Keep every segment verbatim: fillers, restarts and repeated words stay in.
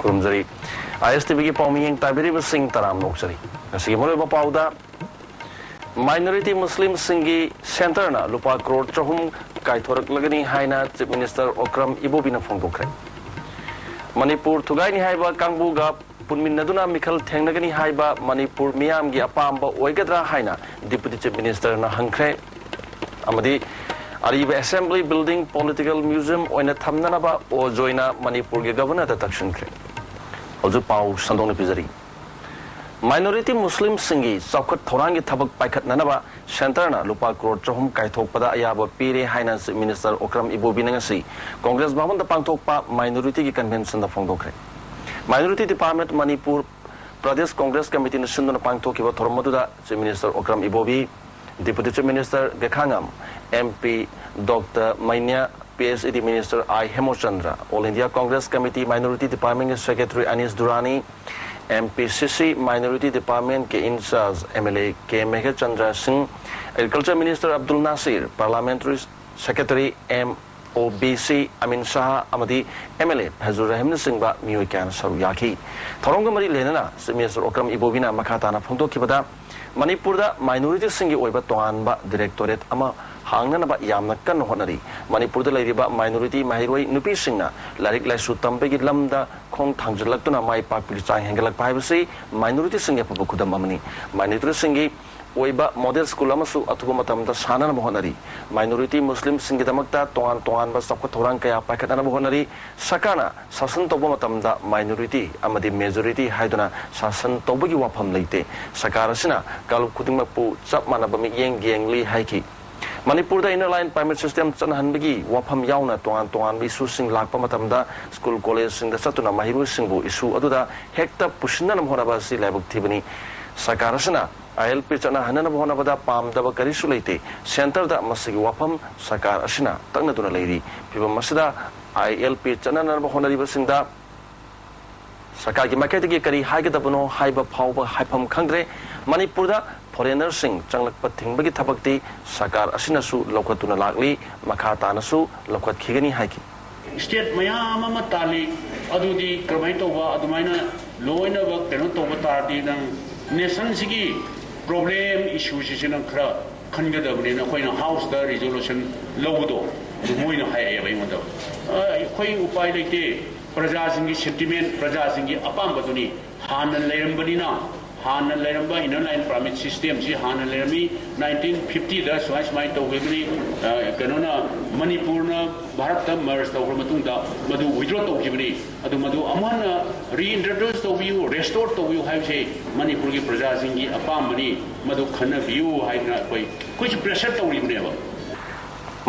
ꯈꯨꯔꯨꯝꯖꯔꯤ꯫ ꯑꯥꯏ ꯑꯦꯁ T ꯚꯤꯒꯤ ꯄꯥꯎꯃꯤꯌꯦꯡ ꯇꯥꯕꯤꯔꯤꯕꯁꯤꯡ ꯇꯔꯥꯝꯅ ꯑꯣꯛꯆꯔꯤ꯫ ꯉꯁꯤꯒꯤ ꯃꯔꯨꯑꯣꯏꯕ ꯄꯥꯎꯗ, minority Muslimꯁꯤꯡꯒꯤ centreꯅ ꯂꯨꯄꯥ ꯀ꯭ꯔꯣꯔ ꯆꯍꯨꯝ ꯀꯥꯏꯊꯣꯔꯛꯂꯒꯅꯤ ꯍꯥꯏꯅ Chief Minister ꯑꯣꯀ꯭ꯔꯝ ꯏꯕꯣꯕꯤꯅ ꯐꯣꯡꯗꯣꯛꯈ꯭ꯔꯦ꯫ ꯃꯅꯤꯄꯨꯔ ꯊꯨꯒꯥꯏꯅꯤ ꯍꯥꯏꯕ ꯀꯥꯡꯕꯨꯒ ꯄꯨꯟꯃꯤꯟꯅꯗꯨꯅ ꯃꯤꯈꯜ ꯊꯦꯡꯅꯒꯅꯤ ꯍꯥꯏꯕ ꯃꯅꯤꯄꯨꯔ ꯃꯤꯌꯥꯝꯒꯤ ꯑꯄꯥꯝꯕ ꯑꯣꯏꯒꯗ꯭ꯔꯥ ꯍꯥꯏꯅ Deputy Chief Ministerꯅ ꯍꯪꯈ꯭ꯔꯦ꯫ ꯑꯃꯗꯤ ꯑꯔꯤꯕ Assembly Building Political Museum ꯑꯣꯏꯅ ꯊꯝꯅꯅꯕ ꯑꯣ ꯖꯣꯏꯅ ꯃꯅꯤꯄꯨꯔꯒꯤ Governorꯗ ꯇꯛꯁꯤꯟꯈ꯭ꯔꯦ꯫ ꯍꯧꯖꯤꯛ ꯄꯥꯎ ꯁꯟꯗꯣꯛꯅ ꯄꯤꯖꯔꯤ꯫ Minority Muslimꯁꯤꯡꯒꯤ ꯆꯥꯎꯈꯠ ꯊꯧꯔꯥꯡꯒꯤ ꯊꯕꯛ ꯄꯥꯏꯈꯠꯅꯅꯕ centreꯅ ꯂꯨꯄꯥ ꯀ꯭ꯔꯣꯔ ꯆꯍꯨꯝ ꯀꯥꯏꯊꯣꯛꯄꯗ ꯑꯌꯥꯕ ꯄꯤꯔꯦ ꯍꯥꯏꯅ Chief Minister ꯑꯣꯀ꯭ꯔꯝ ꯏꯕꯣꯕꯤꯅ ꯉꯁꯤ Congress ꯚꯕꯟꯗ ꯄꯥꯡꯊꯣꯛꯄ minorityꯒꯤ conventionꯗ ꯐꯣꯡꯗꯣꯛꯈ꯭ꯔꯦ꯫ Minority Department Manipur Pradesh Congress Committeeꯅ ꯁꯤꯟꯗꯨꯅ ꯄꯥꯡꯊꯣꯛꯈꯤꯕ ꯊꯧꯔꯝ ꯑꯗꯨꯗ Chief Minister Okram Ibobi, Deputy Chief Minister ꯒꯦꯈꯥꯉꯝ, M P Doctor ꯃꯩꯅ꯭ꯌꯥ, P H E D Minister I ꯍꯦꯃꯣꯆꯟꯗ꯭ꯔ, All India Congress Committee Minority Departmentꯀꯤ Secretary ꯑꯅꯤꯁ ꯗꯨꯔꯥꯅꯤ, M P C C Minority Departmentꯀꯤ in-charge M L A K Meghachandra ꯁꯤꯡ, Agriculture Minister Abdul Nasir, Parliamentary Secretary M O B C ꯑꯃꯤꯟ Shah ꯑꯃꯗꯤ M L A ꯐꯖꯨꯔ ꯔꯍꯤꯝꯅꯆꯤꯡꯕ ꯃꯤꯑꯣꯏ ꯀꯌꯥꯅ ꯁꯔꯨꯛ ꯌꯥꯈꯤ꯫ ꯊꯧꯔꯝꯒ ꯃꯔꯤ ꯂꯩꯅꯅ Chief Minister Okram ꯏꯕꯣꯕꯤꯅ ꯃꯈꯥ ꯇꯥꯅ ꯐꯣꯡꯗꯣꯛꯈꯤꯕꯗ, ꯃꯅꯤꯄꯨꯔꯗ minorityꯁꯤꯡꯒꯤ ꯑꯣꯏꯕ ꯇꯣꯉꯥꯟꯕ directorate ꯑꯃ ꯍꯥꯡꯅꯅꯕ ꯌꯥꯝꯅ ꯀꯟꯅ ꯍꯣꯠꯅꯔꯤ꯫ ꯃꯅꯤꯄꯨꯔꯗ ꯂꯩꯔꯤꯕ minority ꯃꯍꯩꯔꯣꯏ ꯅꯨꯄꯤꯁꯤꯡꯅ ꯂꯥꯏꯔꯤꯛ ꯂꯥꯏꯁꯨ ꯇꯝꯕꯒꯤ ꯂꯝꯗ ꯈꯣꯡ ꯊꯥꯡꯖꯤꯜꯂꯛꯇꯨꯅ ꯃꯥꯏ ꯄꯥꯛꯄꯒꯤ ꯆꯥꯡ ꯍꯦꯟꯒꯠꯂꯛꯄ ꯍꯥꯏꯕꯁꯤ minorityꯁꯤꯡꯒꯤ ꯑꯐꯕ ꯈꯨꯗꯝ ꯑꯃꯅꯤ꯫ Minorityꯁꯤꯡꯒꯤ ꯑꯣꯏꯕ model school ꯑꯃꯁꯨ ꯑꯊꯨꯕ ꯃꯇꯝꯗ ꯁꯥꯅꯅꯕ ꯍꯣꯠꯅꯔꯤ꯫ Minority Muslimꯁꯤꯡꯒꯤꯗꯃꯛꯇ ꯇꯣꯉꯥꯟ ꯇꯣꯉꯥꯟꯕ ꯆꯥꯎꯈꯠ ꯊꯧꯔꯥꯡ ꯀꯌꯥ ꯄꯥꯏꯈꯠꯅꯅꯕ ꯍꯣꯠꯅꯔꯤ꯫ ꯁꯔꯀꯥꯔꯅ ꯁꯥꯁꯟ ꯇꯧꯕ ꯃꯇꯝꯗ minority ꯑꯃꯗꯤ majority ꯍꯥꯏꯗꯨꯅ ꯁꯥꯁꯟ ꯇꯧꯕꯒꯤ ꯋꯥꯐꯝ ꯂꯩꯇꯦ꯫ ꯁꯔꯀꯥꯔ ꯑꯁꯤꯅ ꯀꯥꯡꯂꯨꯞ ꯈꯨꯗꯤꯡꯃꯛꯄꯨ ꯆꯞ ꯃꯥꯟꯅꯕ ꯃꯤꯠꯌꯦꯡ ꯌꯦꯡꯂꯤ ꯍꯥꯏꯈꯤ꯫ ꯃꯅꯤꯄꯨꯔꯗ inner line permit system ꯆꯠꯅꯍꯟꯕꯒꯤ ꯋꯥꯐꯝ ꯌꯥꯎꯅ ꯇꯣꯉꯥꯟ ꯇꯣꯉꯥꯟꯕ issueꯁꯤꯡ ꯂꯥꯛꯄ ꯃꯇꯝꯗ school collegeꯁꯤꯡꯗ ꯆꯠꯇꯨꯅ ꯃꯍꯩꯔꯣꯏꯁꯤꯡꯕꯨ issue ꯑꯗꯨꯗ ꯍꯦꯛꯇ ꯄꯨꯁꯤꯟꯅꯅꯕ ꯍꯣꯠꯅꯕ ꯑꯁꯤ ꯂꯥꯏꯕꯛ ꯊꯤꯕꯅꯤ꯫ ꯁꯔꯀꯥꯔ ꯑꯁꯤꯅ I L P ꯆꯠꯅꯍꯟꯅꯕ ꯍꯣꯠꯅꯕꯗ ꯄꯥꯝꯗꯕ ꯀꯔꯤꯁꯨ ꯂꯩꯇꯦ꯫ Centreꯗ ꯃꯁꯤꯒꯤ ꯋꯥꯐꯝ ꯁꯔꯀꯥꯔ ꯑꯁꯤꯅ ꯇꯛꯅꯗꯨꯅ ꯂꯩꯔꯤ꯫ ꯐꯤꯚꯝ ꯑꯁꯤꯗ I L P ꯆꯠꯅꯅꯕ ꯍꯣꯠꯅꯔꯤꯕꯁꯤꯡꯗ ꯁꯔꯀꯥꯔꯒꯤ ꯃꯥꯏꯀꯩꯗꯒꯤ ꯀꯔꯤ ꯍꯥꯏꯒꯗꯕꯅꯣ ꯍꯥꯏꯕ ꯐꯥꯎꯕ ꯍꯥꯏꯐꯝ ꯈꯪꯗ꯭ꯔꯦ꯫ ꯃꯅꯤꯄꯨꯔꯗ foreignerꯁꯤꯡ ꯆꯪꯂꯛꯄ ꯊꯤꯡꯕꯒꯤ ꯊꯕꯛꯇꯤ ꯁꯔꯀꯥꯔ ꯑꯁꯤꯅꯁꯨ ꯂꯧꯈꯠꯇꯨꯅ ꯂꯥꯛꯂꯤ, ꯃꯈꯥ ꯇꯥꯅꯁꯨ ꯂꯧꯈꯠꯈꯤꯒꯅꯤ ꯍꯥꯏꯈꯤ꯫ State ꯃꯌꯥꯝ ꯑꯃ ꯇꯥꯜꯂꯤ꯫ ꯑꯗꯨꯗꯤ ꯀꯔꯝꯍꯥꯏꯅ ꯇꯧꯕ? ꯑꯗꯨꯃꯥꯏꯅ ꯂꯣꯏꯅꯃꯛ ꯀꯩꯅꯣ ꯇꯧꯕ ꯇꯥꯔꯗꯤ, ꯅꯪ ꯅꯦꯁꯟꯁꯤꯒꯤ ꯄ꯭ꯔꯣꯕ꯭ꯂꯦꯝ, ꯏꯁꯨꯁꯤꯁꯨ ꯅꯪ ꯈꯔ ꯈꯟꯒꯗꯕꯅꯤꯅ, ꯑꯩꯈꯣꯏꯅ ꯍꯥꯎꯁꯇ ꯔꯤꯖꯣꯂꯨꯁꯟ ꯂꯧꯕꯗꯣ, ꯑꯗꯨ ꯃꯣꯏꯅ ꯍꯥꯏꯔꯛꯑꯦꯕ ꯑꯩꯉꯣꯟꯗ꯫ ꯑ, ꯑꯩꯈꯣꯏ ꯎꯄꯥꯏ ꯂꯩꯇꯦ, ꯄ꯭ꯔꯖꯥꯁꯤꯡꯒꯤ ꯁꯦꯟꯇꯤꯃꯦꯟ, ꯄ꯭ꯔꯖꯥꯁꯤꯡꯒꯤ ꯑꯄꯥꯝꯕꯗꯨꯅꯤ꯫ ꯍꯥꯟꯅ ꯂꯩꯔꯝꯕꯅꯤꯅ, ꯍꯥꯟꯅ ꯂꯩꯔꯝꯕ ꯏꯅꯔ ꯂꯥꯏꯟ ꯄꯔꯃꯤꯠ ꯁꯤꯁꯇꯦꯝꯁꯤ ꯍꯥꯟꯅ ꯂꯩꯔꯝꯃꯤ꯫ ꯅꯥꯏꯟꯇꯤꯟ ꯐꯤꯐꯇꯤꯗ ꯁꯨꯃꯥꯏ ꯁꯨꯃꯥꯏꯅ ꯇꯧꯈꯤꯕꯅꯤ꯫ ꯑ, ꯀꯩꯅꯣꯅ, ꯃꯅꯤꯄꯨꯔꯅ ꯚꯥꯔꯠꯇ ꯃꯔꯖ ꯇꯧꯈ꯭ꯔ ꯃꯇꯨꯡꯗ ꯃꯗꯨ ꯋꯤꯗ꯭ꯔꯣ ꯇꯧꯈꯤꯕꯅꯤ꯫ ꯑꯗꯨ ꯃꯗꯨ ꯑꯃꯨꯛ ꯍꯟꯅ ꯔꯤꯏꯟꯇ꯭ꯔꯣꯗ꯭ꯌꯨꯁ ꯇꯧꯕꯤꯌꯨ, ꯔꯦꯁꯇꯣꯔ ꯇꯧꯕꯤꯌꯨ ꯍꯥꯏꯕꯁꯦ ꯃꯅꯤꯄꯨꯔꯒꯤ ꯄ꯭ꯔꯖꯥꯁꯤꯡꯒꯤ ꯑꯄꯥꯝꯕꯅꯤ, ꯃꯗꯨ ꯈꯟꯅꯕꯤꯌꯨ ꯍꯥꯏꯗꯅ ꯑꯩꯈꯣꯏ, ꯑꯩꯈꯣꯏꯁꯨ ꯄ꯭ꯔꯦꯁꯔ ꯇꯧꯔꯤꯕꯅꯦꯕ꯫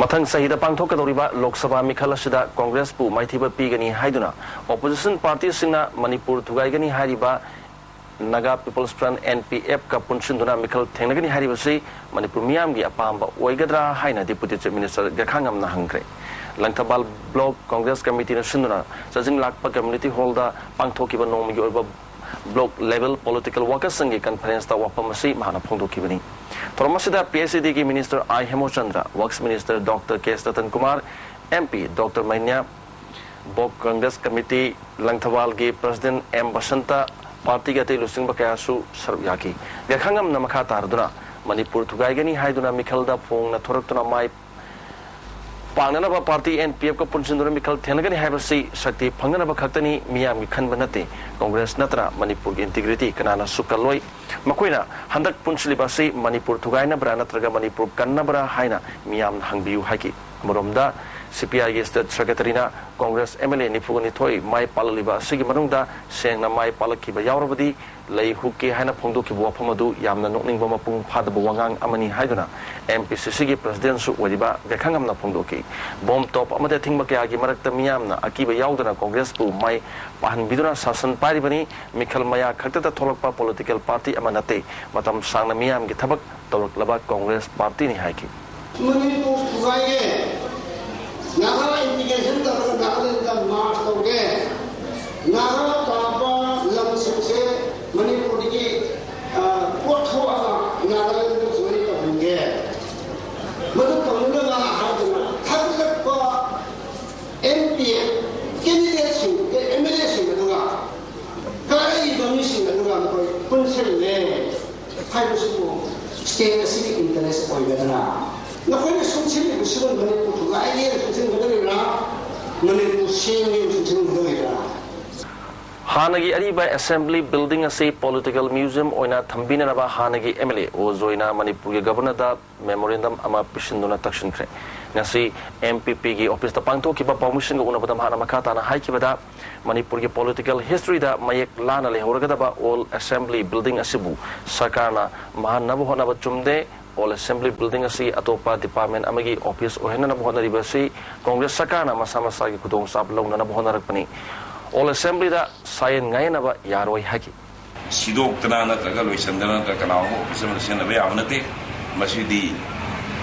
ꯃꯊꯪ ꯆꯍꯤꯗ ꯄꯥꯡꯊꯣꯛꯀꯗꯧꯔꯤꯕ ꯂꯣꯛ ꯁꯚꯥ ꯃꯤꯈꯜ ꯑꯁꯤꯗ ꯀꯣꯡꯒ꯭ꯔꯦꯁꯄꯨ ꯃꯥꯏꯊꯤꯕ ꯄꯤꯒꯅꯤ ꯍꯥꯏꯗꯨꯅ ꯑꯣꯄꯣꯖꯤꯁꯟ ꯄꯥꯔꯇꯤꯁꯤꯡꯅ ꯃꯅꯤꯄꯨꯔ ꯊꯨꯒꯥꯏꯒꯅꯤ ꯍꯥꯏꯔꯤꯕ Naga People's Front, N P F, ꯀ ꯄꯨꯟꯁꯤꯟꯗꯨꯅ ꯃꯤꯈꯜ ꯊꯦꯡꯅꯒꯅꯤ ꯍꯥꯏꯔꯤꯕꯁꯤ ꯃꯅꯤꯄꯨꯔ ꯃꯤꯌꯥꯝꯒꯤ ꯑꯄꯥꯝꯕ ꯑꯣꯏꯒꯗ꯭ꯔꯥ ꯍꯥꯏꯅ ꯗꯤꯄꯨꯇꯤ ꯆꯤꯐ ꯃꯤꯅꯤꯁꯇꯔ ꯒꯦꯈꯥꯉꯝꯅ ꯍꯪꯈ꯭ꯔꯦ꯫ ꯂꯪꯊꯕꯥꯜ ꯕ꯭ꯂꯣꯛ ꯀꯣꯡꯒ꯭ꯔꯦꯁ ꯀꯃꯤꯇꯤꯅ ꯁꯤꯟꯗꯨꯅ ꯆꯥꯖꯤꯡ ꯂꯥꯛꯄ ꯀꯝꯃ꯭ꯌꯨꯅꯤꯇꯤ ꯍꯣꯜꯗ ꯄꯥꯡꯊꯣꯛꯈꯤꯕ ꯅꯣꯡꯃꯒꯤ ꯑꯣꯏꯕ ꯕ꯭ꯂꯣꯛ ꯂꯦꯚꯦꯜ ꯄꯣꯂꯤꯇꯤꯀꯦꯜ ꯋꯥꯀꯔꯁꯤꯡꯒꯤ ꯀꯟꯐꯔꯦꯟꯁꯇ ꯋꯥꯐꯝ ꯑꯁꯤ ꯃꯍꯥꯛꯅ ꯐꯣꯡꯗꯣꯛꯈꯤꯕꯅꯤ꯫ ꯊꯧꯔꯝ ꯑꯁꯤꯗ P H E D ꯒꯤ minister I Hemochandra, works minister doctor K ꯁꯇꯇꯟ Kumar, M P doctor Meinya, block Congress committee ꯂꯪꯊꯕꯥꯜꯒꯤ ꯄ꯭ꯔꯁꯤꯗꯦꯟꯠ ꯑꯦꯝ ꯕꯁꯟꯇ, ꯄꯥꯔꯇꯤꯒꯤ ꯑꯇꯩ ꯂꯨꯆꯤꯡꯕ ꯀꯌꯥꯁꯨ ꯁꯔꯨꯛ ꯌꯥꯈꯤ꯫ ꯒꯦꯈꯥꯉꯝꯅ ꯃꯈꯥ ꯇꯥꯔꯗꯨꯅ ꯃꯅꯤꯄꯨꯔ ꯊꯨꯒꯥꯏꯒꯅꯤ ꯍꯥꯏꯗꯨꯅ ꯃꯤꯈꯜꯗ ꯐꯣꯡꯅ ꯊꯣꯔꯛꯇꯨꯅ ꯃꯥꯏ ꯄꯥꯛꯅꯅꯕ ꯄꯥꯔꯇꯤ N P F ꯀ ꯄꯨꯟꯁꯤꯟꯗꯨꯅ ꯃꯤꯈꯜ ꯊꯦꯡꯅꯒꯅꯤ ꯍꯥꯏꯕꯁꯤ ꯁꯛꯇꯤ ꯐꯪꯅꯅꯕ ꯈꯛꯇꯅꯤ, ꯃꯤꯌꯥꯝꯒꯤ ꯈꯟꯕ ꯅꯠꯇꯦ꯫ ꯀꯣꯡꯒ꯭ꯔꯦꯁ ꯅꯠꯇꯅ ꯃꯅꯤꯄꯨꯔꯒꯤ ꯏꯟꯇꯤꯒ꯭ꯔꯤꯇꯤ ꯀꯅꯥꯅꯁꯨ ꯀꯜꯂꯣꯏ꯫ ꯃꯈꯣꯏꯅ ꯍꯟꯗꯛ ꯄꯨꯟꯁꯤꯜꯂꯤꯕ ꯑꯁꯤ ꯃꯅꯤꯄꯨꯔ ꯊꯨꯒꯥꯏꯅꯕ꯭ꯔꯥ ꯅꯠꯇ꯭ꯔꯒ ꯃꯅꯤꯄꯨꯔ ꯀꯟꯅꯕ꯭ꯔꯥ ꯍꯥꯏꯅ ꯃꯤꯌꯥꯝꯅ ꯍꯪꯕꯤꯌꯨ ꯍꯥꯏꯈꯤ꯫ ꯑꯃꯔꯣꯝꯗ, C P I ꯒꯤ ꯁ꯭ꯇꯦꯠ ꯁꯦꯀ꯭ꯔꯦꯇꯔꯤꯅ ꯀꯣꯡꯒ꯭ꯔꯦꯁ M L A ꯅꯤꯐꯨꯒ ꯅꯤꯊꯣꯏ ꯃꯥꯏ ꯄꯥꯛꯂꯛꯂꯤꯕ ꯑꯁꯤꯒꯤ ꯃꯅꯨꯡꯗ ꯁꯦꯡꯅ ꯃꯥꯏ ꯄꯥꯛꯂꯛꯈꯤꯕ ꯌꯥꯎꯔꯕꯗꯤ ꯂꯩ ꯍꯨꯛꯀꯦ ꯍꯥꯏꯅ ꯐꯣꯡꯗꯣꯛꯈꯤꯕ ꯋꯥꯐꯝ ꯑꯗꯨ ꯌꯥꯝꯅ ꯅꯣꯛꯅꯤꯡꯕ ꯃꯄꯨꯡ ꯐꯥꯗꯕ ꯋꯥꯉꯥꯡ ꯑꯃꯅꯤ ꯍꯥꯏꯗꯨꯅ M P C C ꯒꯤ ꯄ꯭ꯔꯁꯤꯗꯦꯟꯠꯁꯨ ꯑꯣꯏꯔꯤꯕ ꯒꯦꯈꯥꯉꯝꯅ ꯐꯣꯡꯗꯣꯛꯈꯤ꯫ ꯕꯣꯝ ꯇꯣꯞ ꯑꯃꯗꯤ ꯑꯊꯤꯡꯕ ꯀꯌꯥꯒꯤ ꯃꯔꯛꯇ ꯃꯤꯌꯥꯝꯅ ꯑꯀꯤꯕ ꯌꯥꯎꯗꯅ ꯀꯣꯡꯒ꯭ꯔꯦꯁꯄꯨ ꯃꯥꯏ ꯄꯥꯛꯍꯟꯕꯤꯗꯨꯅ ꯁꯥꯁꯟ ꯄꯥꯏꯔꯤꯕꯅꯤ꯫ ꯃꯤꯈꯜ ꯃꯌꯥ ꯈꯛꯇꯗ ꯊꯣꯛꯂꯛꯄ ꯄꯣꯂꯤꯇꯤꯀꯦꯜ ꯄꯥꯔꯇꯤ ꯑꯃ ꯅꯠꯇꯦ꯫ ꯃꯇꯝ ꯁꯥꯡꯅ ꯃꯤꯌꯥꯝꯒꯤ ꯊꯕꯛ ꯇꯧꯔꯛꯂꯕ ꯀꯣꯡꯒ꯭ꯔꯦꯁ ꯄꯥꯔꯇꯤꯅꯤ ꯍꯥꯏꯈꯤ꯫ ꯃꯅꯤꯄꯨꯔ ꯊꯨꯒꯥꯏꯒꯦ, ꯅꯥꯒꯥ ꯏꯟꯇꯤꯒ꯭ꯔꯦꯁꯟ ꯇꯧꯔꯒ ꯅꯥꯒꯥꯂꯦꯟꯗ ꯃꯥꯔꯆ ꯇꯧꯒꯦ, ꯅꯥꯒꯥ ꯇꯥꯕ ꯂꯝꯁꯤꯡꯁꯦ ꯃꯅꯤꯄꯨꯔꯗꯒꯤ, ꯑ, ꯀꯣꯠꯊꯣꯛꯑꯒ ꯅꯥꯒꯥꯂꯦꯟꯗ ꯖꯣꯏꯟ ꯇꯧꯍꯟꯒꯦ꯫ ꯃꯗꯨ ꯇꯧꯅꯅꯕ ꯍꯥꯏꯗꯨꯅ ꯊꯥꯒꯠꯂꯛꯄ M P F candidateꯁꯤꯡ ꯍꯥꯏꯕꯁꯤꯕꯨ ꯁ꯭ꯇꯦꯠ ꯑꯁꯤꯒꯤ ꯏꯟꯇꯔꯦꯁ ꯑꯣꯏꯒꯗ꯭ꯔꯥ? ꯅꯈꯣꯏꯅ ꯁꯨꯝ ꯁꯤꯜꯂꯤꯕꯁꯤꯕꯨ ꯃꯅꯤꯄꯨꯔ ꯊꯨꯒꯥꯏꯒꯦꯅ ꯁꯨꯝ ꯁꯤꯟꯒꯗꯧꯔꯤꯕ꯭ꯔꯥ? ꯃꯅꯤꯄꯨꯔ ꯁꯦꯝꯒꯦꯅ ꯁꯨꯝ ꯁꯤꯟꯒꯗꯧꯔꯤꯕ꯭ꯔꯥ? ꯍꯥꯟꯅꯒꯤ ꯑꯔꯤꯕ ꯑꯦꯁꯦꯝꯕ꯭ꯂꯤ ꯕꯤꯜꯗꯤꯡ ꯑꯁꯤ ꯄꯣꯂꯤꯇꯤꯀꯦꯜ ꯃ꯭ꯌꯨꯖꯤꯌꯝ ꯑꯣꯏꯅ ꯊꯝꯕꯤꯅꯅꯕ ꯍꯥꯟꯅꯒꯤ ꯑꯦꯝ ꯑꯦꯜ ꯑꯦ ꯑꯣ ꯖꯣꯏꯅ ꯃꯅꯤꯄꯨꯔꯒꯤ ꯒꯕꯔꯅꯔꯗ ꯃꯦꯃꯣꯔꯦꯟꯗꯝ ꯑꯃ ꯄꯤꯁꯤꯟꯗꯨꯅ ꯇꯛꯁꯤꯟꯈ꯭ꯔꯦ꯫ ꯉꯁꯤ ꯑꯦꯝ ꯄꯤ ꯄꯤꯒꯤ ꯑꯣꯐꯤꯁꯇ ꯄꯥꯡꯊꯣꯛꯈꯤꯕ ꯄꯥꯎꯃꯤꯁꯤꯡꯒ ꯎꯅꯕꯗ ꯃꯍꯥꯛꯅ ꯃꯈꯥ ꯇꯥꯅ ꯍꯥꯏꯈꯤꯕꯗ, ꯃꯅꯤꯄꯨꯔꯒꯤ ꯄꯣꯂꯤꯇꯤꯀꯦꯜ ꯍꯤꯁꯇ꯭ꯔꯤꯗ ꯃꯌꯦꯛ ꯂꯥꯅ ꯂꯩꯍꯧꯔꯒꯗꯕ ꯑꯣꯜ ꯑꯦꯁꯦꯝꯕ꯭ꯂꯤ ꯕꯤꯜꯗꯤꯡ ꯑꯁꯤꯕꯨ ꯁꯔꯀꯥꯔꯅ ꯃꯥꯡꯍꯟꯅꯕ ꯍꯣꯠꯅꯕ ꯆꯨꯝꯗꯦ꯫ ꯑꯣꯜ ꯑꯦꯁꯦꯝꯕ꯭ꯂꯤ ꯕꯤꯜꯗꯤꯡ ꯑꯁꯤ ꯑꯇꯣꯞꯄ ꯗꯤꯄꯥꯔꯠꯃꯦꯟ ꯑꯃꯒꯤ ꯑꯣꯐꯤꯁ ꯑꯣꯏꯍꯟꯅꯅꯕ ꯍꯣꯠꯅꯔꯤꯕ ꯑꯁꯤ ꯀꯣꯡꯒ꯭ꯔꯦꯁ ꯁꯔꯀꯥꯔꯅ ꯃꯁꯥ ꯃꯁꯥꯒꯤ ꯈꯨꯗꯣꯡꯆꯥꯕ ꯂꯧꯅꯅꯕ ꯍꯣꯠꯅꯔꯛꯄꯅꯤ꯫ ꯑꯣꯜ ꯑꯦꯁꯦꯝꯕ꯭ꯂꯤꯗ ꯁꯥꯌꯦꯟ ꯉꯥꯌꯦꯟꯅꯕ ꯌꯥꯔꯣꯏ ꯍꯥꯏꯈꯤ꯫ ꯁꯤꯗꯣꯛꯇꯅ ꯅꯠꯇ꯭ꯔꯒ ꯂꯣꯏꯁꯤꯟꯗꯅ ꯅꯠꯇ꯭ꯔꯒ ꯀꯅꯥꯒꯨꯝꯕ ꯑꯣꯐꯤꯁ ꯑꯃꯗ ꯁꯤꯖꯤꯟꯅꯕ ꯌꯥꯕ ꯅꯠꯇꯦ꯫ ꯃꯁꯤꯗꯤ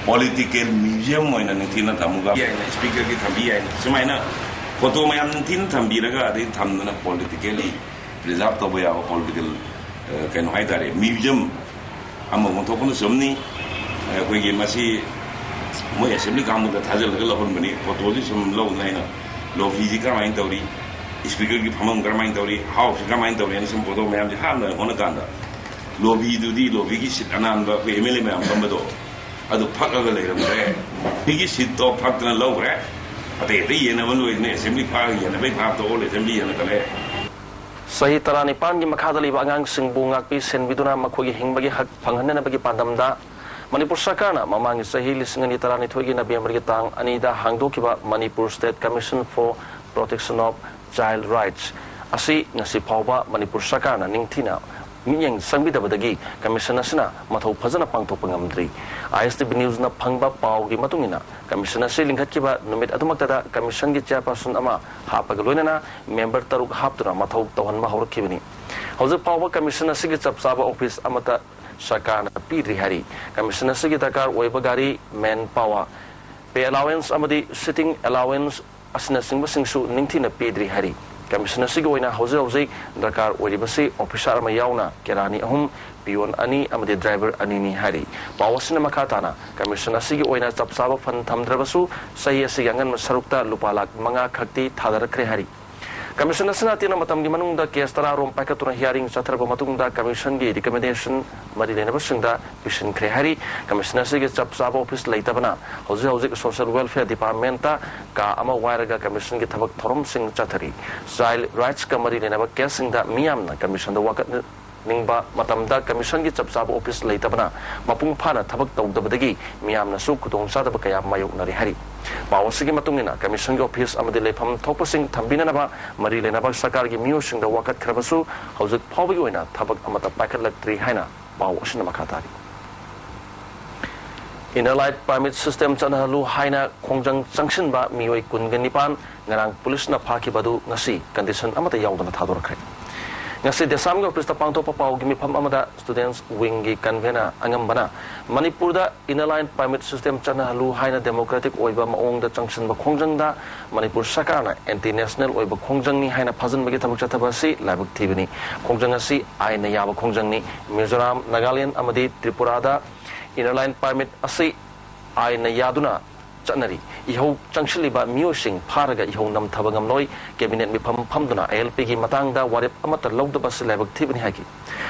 ꯄꯣꯂꯤꯇꯤꯀꯦꯜ ꯃ꯭ꯌꯨꯖꯤꯌꯝ ꯑꯣꯏꯅ ꯅꯤꯡꯊꯤꯅ ꯊꯝꯃꯒ ꯌꯥꯏꯅ ꯁ꯭ꯄꯤꯀꯔꯒꯤ ꯊꯝꯕꯤ ꯌꯥꯏꯅ ꯁꯨꯃꯥꯏꯅ ꯐꯣꯇꯣ ꯃꯌꯥꯝ ꯅꯤꯡꯊꯤꯅ ꯊꯝꯕꯤꯔꯒ ꯑꯗꯩ ꯊꯝꯗꯅ ꯄꯣꯂꯤꯇꯤꯀꯦꯜꯂꯤ ꯄ꯭ꯔꯤꯖꯥꯔꯕ ꯇꯧꯕ ꯌꯥꯕ ꯄꯣꯂꯤꯇꯤꯀꯦꯜ ꯀꯩꯅꯣ ꯍꯥꯏꯇꯥꯔꯦ, ꯃ꯭ꯌꯨꯖꯤꯌꯝ ꯑꯃ ꯑꯣꯟꯊꯣꯛꯄꯅ ꯆꯨꯝꯅꯤ꯫ ꯑꯩꯈꯣꯏꯒꯤ ꯃꯁꯤ ꯃꯣꯏ ꯑꯦꯁꯦꯝꯕ꯭ꯂꯤ ꯀꯥꯡꯕꯨꯗ ꯊꯥꯖꯤꯜꯂꯒ ꯂꯧꯍꯟꯕꯅꯤ꯫ ꯐꯣꯇꯣꯁꯤ ꯁꯨꯝ ꯂꯧꯗꯅ ꯑꯩꯅ ꯂꯣꯕꯤꯁꯤ ꯀꯔꯝꯍꯥꯏꯅ ꯇꯧꯔꯤ, ꯁ꯭ꯄꯤꯀꯔꯒꯤ ꯐꯝꯐꯝ ꯀꯔꯝꯍꯥꯏꯅ ꯇꯧꯔꯤ, ꯍꯥꯎꯁꯁꯤ ꯀꯔꯝꯍꯥꯏꯅ ꯇꯧꯔꯤ ꯍꯥꯏꯅ ꯁꯨꯝ ꯐꯣꯇꯣ ꯃꯌꯥꯝꯁꯤ ꯍꯥꯞꯅ ꯍꯣꯠꯅ ꯀꯥꯟꯗ ꯂꯣꯕꯤꯗꯨꯗꯤ, ꯂꯣꯕꯤꯒꯤ ꯁꯤꯠ ꯑꯅꯥꯟꯕ ꯑꯩꯈꯣꯏ ꯑꯦꯝ ꯑꯦꯜ ꯑꯦ ꯃꯌꯥꯝ ꯐꯝꯕꯗꯣ ꯑꯗꯨ ꯐꯛꯑꯒ ꯂꯩꯔꯝꯗ꯭ꯔꯦ꯫ ꯂꯣꯕꯤꯒꯤ ꯁꯤꯠꯇꯣ ꯐꯛꯇꯅ ꯂꯧꯈ꯭ꯔꯦ꯫ ꯑꯇꯩ ꯑꯇꯩ ꯌꯦꯟꯅꯕ ꯂꯣꯏꯗꯅ ꯑꯦꯁꯦꯝꯕ꯭ꯂꯤ ꯐꯛꯑꯒ ꯌꯦꯟꯅꯕꯩ ꯚꯥꯞꯇ ꯑꯣꯜ ꯑꯦꯁꯦꯝꯕ꯭ꯂꯤ ꯌꯦꯟꯅꯈꯠꯂꯦ꯫ ꯆꯍꯤ ꯇꯔꯥꯅꯤꯄꯥꯟꯒꯤ ꯃꯈꯥꯗ ꯂꯩꯕ ꯑꯉꯥꯡꯁꯤꯡꯕꯨ ꯉꯥꯛꯄꯤ ꯁꯦꯟꯕꯤꯗꯨꯅ ꯃꯈꯣꯏꯒꯤ ꯍꯤꯡꯕꯒꯤ ꯍꯛ ꯐꯪꯍꯟꯅꯅꯕꯒꯤ ꯄꯥꯟꯗꯝꯗ ꯃꯅꯤꯄꯨꯔ ꯁꯔꯀꯥꯔꯅ ꯃꯃꯥꯡꯒꯤ ꯆꯍꯤ ꯂꯤꯁꯤꯡ ꯑꯅꯤ ꯇꯔꯥꯅꯤꯊꯣꯏꯒꯤ ꯅꯕꯦꯝꯕꯔꯒꯤ ꯇꯥꯡ ꯑꯅꯤꯗ ꯍꯥꯡꯗꯣꯛꯈꯤꯕ Manipur state commission for protection of child rights ꯑꯁꯤ ꯉꯁꯤ ꯐꯥꯎꯕ ꯃꯅꯤꯄꯨꯔ ꯁꯔꯀꯥꯔꯅ ꯅꯤꯡꯊꯤꯅ ꯃꯤꯠꯌꯦꯡ ꯆꯪꯕꯤꯗꯕꯗꯒꯤ ꯀꯃꯤꯁꯟ ꯑꯁꯤꯅ ꯃꯊꯧ ꯐꯖꯅ ꯄꯥꯡꯊꯣꯛꯄ ꯉꯝꯗ꯭ꯔꯤ꯫ ꯑꯥꯏ ꯑꯦꯁ ꯇꯤ ꯚꯤ ꯅ꯭ꯌꯨꯁꯅ ꯐꯪꯕ ꯄꯥꯎꯒꯤ ꯃꯇꯨꯡ ꯏꯟꯅ, ꯀꯃꯤꯁꯟ ꯑꯁꯤ ꯂꯤꯡꯈꯠꯈꯤꯕ ꯅꯨꯃꯤꯠ ꯑꯗꯨꯃꯛꯇꯗ ꯀꯃꯤꯁꯟꯒꯤ ꯆꯦꯌꯔꯄꯔꯁꯟ ꯑꯃ ꯍꯥꯞꯄꯒ ꯂꯣꯏꯅꯅ ꯃꯦꯝꯕꯔ ꯇꯔꯨꯛ ꯍꯥꯞꯇꯨꯅ ꯃꯊꯧ ꯇꯧꯍꯟꯕ ꯍꯧꯔꯛꯈꯤꯕꯅꯤ꯫ ꯍꯧꯖꯤꯛ ꯐꯥꯎꯕ ꯀꯃꯤꯁꯟ ꯑꯁꯤꯒꯤ ꯆꯞ ꯆꯥꯕ ꯑꯣꯐꯤꯁ ꯑꯃꯠꯇ ꯁꯔꯀꯥꯔꯅ ꯄꯤꯗ꯭ꯔꯤ ꯍꯥꯏꯔꯤ꯫ ꯀꯃꯤꯁꯟ ꯑꯁꯤꯒꯤ ꯗꯔꯀꯥꯔ ꯑꯣꯏꯕ ꯒꯥꯔꯤ, ꯃꯦꯟ ꯄꯥꯋꯔ, ꯄꯦ ꯑꯦꯂꯥꯋꯦꯟꯁ ꯑꯃꯗꯤ ꯁꯤꯇꯤꯡ ꯑꯦꯂꯥꯋꯦꯟꯁ ꯑꯁꯤꯅꯆꯤꯡꯕꯁꯤꯡꯁꯨ ꯅꯤꯡꯊꯤꯅ ꯄꯤꯗ꯭ꯔꯤ ꯍꯥꯏꯔꯤ꯫ ꯀꯃꯤꯁꯟ ꯑꯁꯤꯒꯤ ꯑꯣꯏꯅ ꯍꯧꯖꯤꯛ ꯍꯧꯖꯤꯛ ꯗꯔꯀꯥꯔ ꯑꯣꯏꯔꯤꯕꯁꯤ ꯑꯣꯐꯤꯁꯥꯔ ꯑꯃ ꯌꯥꯎꯅ ꯀꯦꯔꯥꯅꯤ ꯑꯍꯨꯝ, ꯄꯤꯌꯣꯟ ꯑꯅꯤ ꯑꯃꯗꯤ ꯗ꯭ꯔꯥꯏꯚꯔ ꯑꯅꯤꯅꯤ ꯍꯥꯏꯔꯤ꯫ ꯄꯥꯎ ꯑꯁꯤꯅ ꯃꯈꯥ ꯇꯥꯅ ꯀꯃꯤꯁꯟ ꯑꯁꯤꯒꯤ ꯑꯣꯏꯅ ꯆꯞ ꯆꯥꯕ ꯐꯟ ꯊꯝꯗ꯭ꯔꯕꯁꯨ ꯆꯍꯤ ꯑꯁꯤꯒꯤ ꯑꯉꯟꯕ ꯁꯔꯨꯛꯇ ꯂꯨꯄꯥ ꯂꯥꯈ ꯃꯉꯥ ꯈꯛꯇꯤ ꯊꯥꯗꯔꯛꯈ꯭ꯔꯦ ꯍꯥꯏꯔꯤ꯫ ꯀꯃꯤꯁꯟ ꯑꯁꯤꯅ ꯑꯇꯦꯟꯕ ꯃꯇꯝꯒꯤ ꯃꯅꯨꯡꯗ ꯀꯦꯁ ꯇꯔꯥ ꯔꯣꯝ ꯄꯥꯏꯈꯠꯇꯨꯅ ꯍꯤꯌꯥꯔꯤꯡ ꯆꯠꯊꯔꯕ ꯃꯇꯨꯡꯗ ꯀꯃꯤꯁꯟꯒꯤ ꯔꯤꯀꯃꯦꯟꯗꯦꯁꯟ ꯃꯔꯤ ꯂꯩꯅꯕꯁꯤꯡꯗ ꯄꯤꯁꯤꯟꯈ꯭ꯔꯦ ꯍꯥꯏꯔꯤ꯫ ꯀꯃꯤꯁꯟ ꯑꯁꯤꯒꯤ ꯆꯞ ꯆꯥꯕ ꯑꯣꯐꯤꯁ ꯂꯩꯇꯕꯅ ꯍꯧꯖꯤꯛ ꯍꯧꯖꯤꯛ ꯁꯣꯁꯤꯌꯦꯜ ꯋꯦꯜꯐꯤꯌꯔ ꯗꯤꯄꯥꯔꯠꯃꯦꯟꯇ ꯀꯥ ꯑꯃ ꯋꯥꯏꯔꯒ ꯀꯃꯤꯁꯟꯒꯤ ꯊꯕꯛ ꯊꯧꯔꯝꯁꯤꯡ ꯆꯠꯊꯔꯤ꯫ ꯆꯥꯏꯜ ꯔꯥꯏꯠꯁꯀ ꯃꯔꯤ ꯂꯩꯅꯕ ꯀꯦꯁꯁꯤꯡꯗ ꯃꯤꯌꯥꯝꯅ ꯀꯃꯤꯁꯟꯗ ꯋꯥꯀꯠꯅꯤꯡꯕ ꯃꯇꯝꯗ ꯀꯃꯤꯁꯟꯒꯤ ꯆꯞ ꯆꯥꯕ ꯑꯣꯐꯤꯁ ꯂꯩꯇꯕꯅ ꯃꯄꯨꯡ ꯐꯥꯅ ꯊꯕꯛ ꯇꯧꯗꯕꯗꯒꯤ ꯃꯤꯌꯥꯝꯅꯁꯨ ꯈꯨꯗꯣꯡꯆꯥꯗꯕ ꯀꯌꯥ ꯃꯥꯌꯣꯛꯅꯔꯤ ꯍꯥꯏꯔꯤ꯫ ꯄꯥꯎ ꯑꯁꯤꯒꯤ ꯃꯇꯨꯡ ꯏꯟꯅ ꯀꯃꯤꯁꯟꯒꯤ ꯑꯣꯐꯤꯁ ꯑꯃꯗꯤ ꯂꯩꯐꯝ ꯊꯣꯛꯄꯁꯤꯡ ꯊꯝꯕꯤꯅꯅꯕ ꯃꯔꯤ ꯂꯩꯅꯕ ꯁꯔꯀꯥꯔꯒꯤ ꯃꯤꯑꯣꯏꯁꯤꯡꯗ ꯋꯥꯀꯠꯈ꯭ꯔꯕꯁꯨ ꯍꯧꯖꯤꯛ ꯐꯥꯎꯕꯒꯤ ꯑꯣꯏꯅ ꯊꯕꯛ ꯑꯃꯠꯇ ꯄꯥꯏꯈꯠꯂꯛꯇ꯭ꯔꯤ ꯍꯥꯏꯅ ꯄꯥꯎ ꯑꯁꯤꯅ ꯃꯈꯥ ꯇꯥꯔꯤ꯫ Inner Line Permit System ꯆꯠꯅꯍꯜꯂꯨ ꯍꯥꯏꯅ ꯈꯣꯡꯖꯪ ꯆꯪꯁꯤꯟꯕ ꯃꯤꯑꯣꯏ ꯀꯨꯟꯒ ꯅꯤꯄꯥꯟ ꯉꯔꯥꯡ ꯄꯨꯂꯤꯁꯅ ꯐꯥꯈꯤꯕ ꯑꯗꯨ ꯉꯁꯤ ꯀꯟꯗꯤꯁꯟ ꯑꯃꯠꯇ ꯌꯥꯎꯗꯅ ꯊꯥꯗꯣꯔꯛꯈ꯭ꯔꯦ꯫ ꯉꯁꯤ ꯗꯦꯁꯥꯝꯒꯤ ꯑꯣꯐꯤꯁꯇ ꯄꯥꯡꯊꯣꯛꯄ ꯄꯥꯎꯒꯤ ꯃꯤꯐꯝ ꯑꯃꯗ Students Wingꯒꯤ convener ꯑꯉꯝꯕꯅ ꯃꯅꯤꯄꯨꯔꯗ Inner Line Permit System ꯆꯠꯅꯍꯜꯂꯨ ꯍꯥꯏꯅ democratic ꯑꯣꯏꯕ ꯃꯑꯣꯡꯗ ꯆꯪꯁꯤꯟꯕ ꯈꯣꯡꯖꯪꯗ ꯃꯅꯤꯄꯨꯔ ꯁꯔꯀꯥꯔꯅ anti national ꯑꯣꯏꯕ ꯈꯣꯡꯖꯪꯅꯤ ꯍꯥꯏꯅ ꯐꯥꯖꯤꯟꯕꯒꯤ ꯊꯕꯛ ꯆꯠꯊꯕ ꯑꯁꯤ ꯂꯥꯏꯕꯛ ꯊꯤꯕꯅꯤ꯫ ꯈꯣꯡꯖꯪ ꯑꯁꯤ ꯑꯥꯏꯟꯅ ꯌꯥꯕ ꯈꯣꯡꯖꯪꯅꯤ꯫ ꯃꯤꯖꯣꯔꯥꯝ, ꯅꯥꯒꯥꯂꯦꯟ ꯑꯃꯗꯤ ꯇ꯭ꯔꯤꯄꯨꯔꯥꯗ Inner Line Permit ꯑꯁꯤ ꯑꯥꯏꯟꯅ ꯌꯥꯗꯨꯅ ꯆꯠꯅꯔꯤ꯫ ꯏꯍꯧ ꯆꯪꯁꯤꯜꯂꯤꯕ ꯃꯤꯑꯣꯏꯁꯤꯡ ꯐꯥꯔꯒ ꯏꯍꯧ ꯅꯝꯊꯕ ꯉꯝꯂꯣꯏ꯫ Cabinet ꯃꯤꯐꯝ ꯐꯝꯗꯨꯅ ILPꯒꯤ ꯃꯇꯥꯡꯗ ꯋꯥꯔꯦꯞ ꯑꯃꯠꯇ ꯂꯧꯗꯕ ꯑꯁꯤ ꯂꯥꯏꯕꯛ ꯊꯤꯕꯅꯤ ꯍꯥꯏꯈꯤ꯫